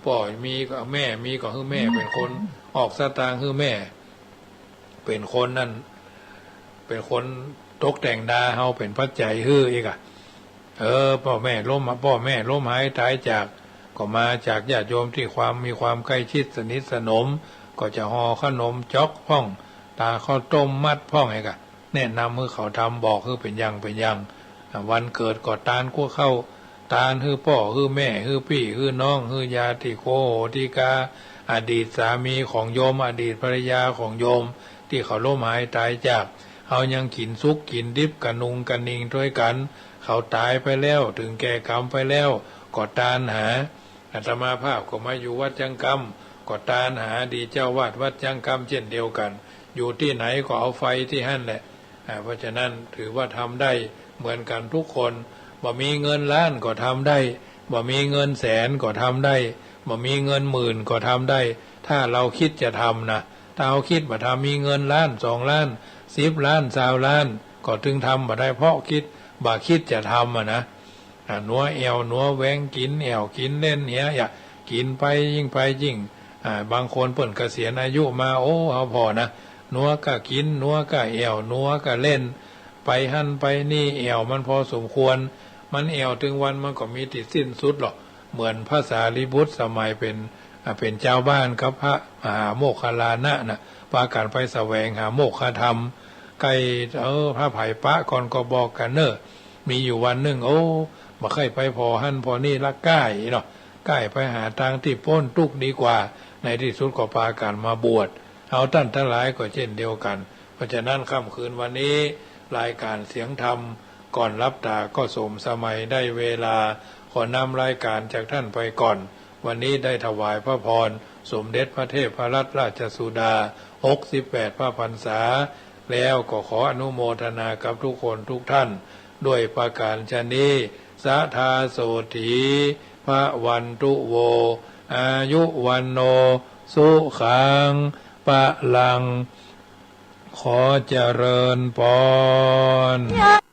ป้อมีก็แม่มีก็หื้อแม่เป๋นคนออกสตางค์หื้อแม่ เป๋นคนนั่น เป๋นคนตกแต่งดาเฮา เป๋นปัจจัยหื้ออีกอะ เออ ป้อแม่ล้ม ป้อแม่ล้มหายต๋ายจาก ก็มาจากญาติโยมตี้ความ มีความใกล้ชิดสนิทสนม ก็จะห่อขนมจ๊อกพ่อง ตาข้าวต้มมัดพ่อง ไอ้กะ แนะนำหื้อเขาทำ บอกหื้อเป๋นอย่างเป๋นอย่าง อ่ะ วันเกิดก็ตานครัวข้าว ตานหื้อป้อหื้อแม่ หื้อปี้หื้อน้อง หื้อญาติโกโหติกา อดีตสามีของโยม อดีตภรรยาของโยม ตี้เขาล้มหายต๋ายจาก เฮายังกิ๋นสุกกิ๋นดิบ กะนุงกะนิงตวยกั๋น เขาต๋ายไปแล้ว เถิงแก่กรรมไปแล้ว ก็ตานหา อาตมาภาพก็มาอยู่วัดจังกำ ก็ตานหาอดีตเจ้าอาวาสวัดจังกำเจ้นเดียวกั๋น อยู่ตี้ไหนก็เอาไฟตี้หั้นแหละ อ่า เพราะฉะนั้นถือว่าทำได้เหมือนกั๋นทุกคน บ่มีเงินล้านก็ทำได้ บ่มีเงินแสนก็ทำได้ บ่มีเงินหมื่นก็ทำได้ ถ้าเฮาคิดจะทำนะ ถ้าเฮาคิดบ่ทำ มีเงินล้าน สองล้าน สิบล้าน ซาวล้าน ก็ตึงทำบ่ได้ เพราะคิด บ่คิดจะทำอะนะ อ่า หนัวแอ่วหนัวแหวง กิ๋นแอ่วกิ๋นเล่นเหีย อย่า กิ๋นไปยิ่งไปยิ่ง อ่า บางคนเปิ้นเกษียณอายุมา โอ้ เฮาผ่อนะ หนัวก้ากิ๋น หนัวก้าแอ่ว หนัวก้าเล่น ไปหั้นไปนี่ แอ่วมันพอสมควร มันแอ่วตึงวันมันก็มีตี้สิ้นสุดหรอก เหมือนพระสารีบุตรสมัยเป๋น อ่า เป๋นจาวบ้านกับพระมหาโมคคัลลานะน่ะ ปากั๋นไปแสวงหาโมกขธรรม ใก้ เออ ผาใผปะก่อนก็บอกกั๋นเน่อ มีอยู่วันนึ่ง โอ้ บ่ใค่ไปผ่อหั้นผ่อนี่ละ ก้ายเนาะ ก้ายไปหาตางตี้ป๊นตุ๊กข์ดีกว่า ในตี้สุดก็ปากั๋นมาบวช เฮาต้านตังหลายก็เจ้นเดียวกั๋น เพราะฉะนั้นค่ำคืนวันนี้ รายก๋านเสียงธรรมก่อนหลับต๋าก็สมสมัย ได้เวลา ขอนำรายก๋านจากต้านไปก่อน วันนี้ได้ถวายพระพร สมเด็จพระเทพรัตนราชสุดา หกสิบแปดพระพรรษา แล้วก็ขออนุโมทนากับทุกคนทุกท่าน ด้วยประก๋านชะนี้ สะทาโสตถี ภะวันตุโว อายุ วัณโณ สุขัง พะลัง ขอเจริญปอน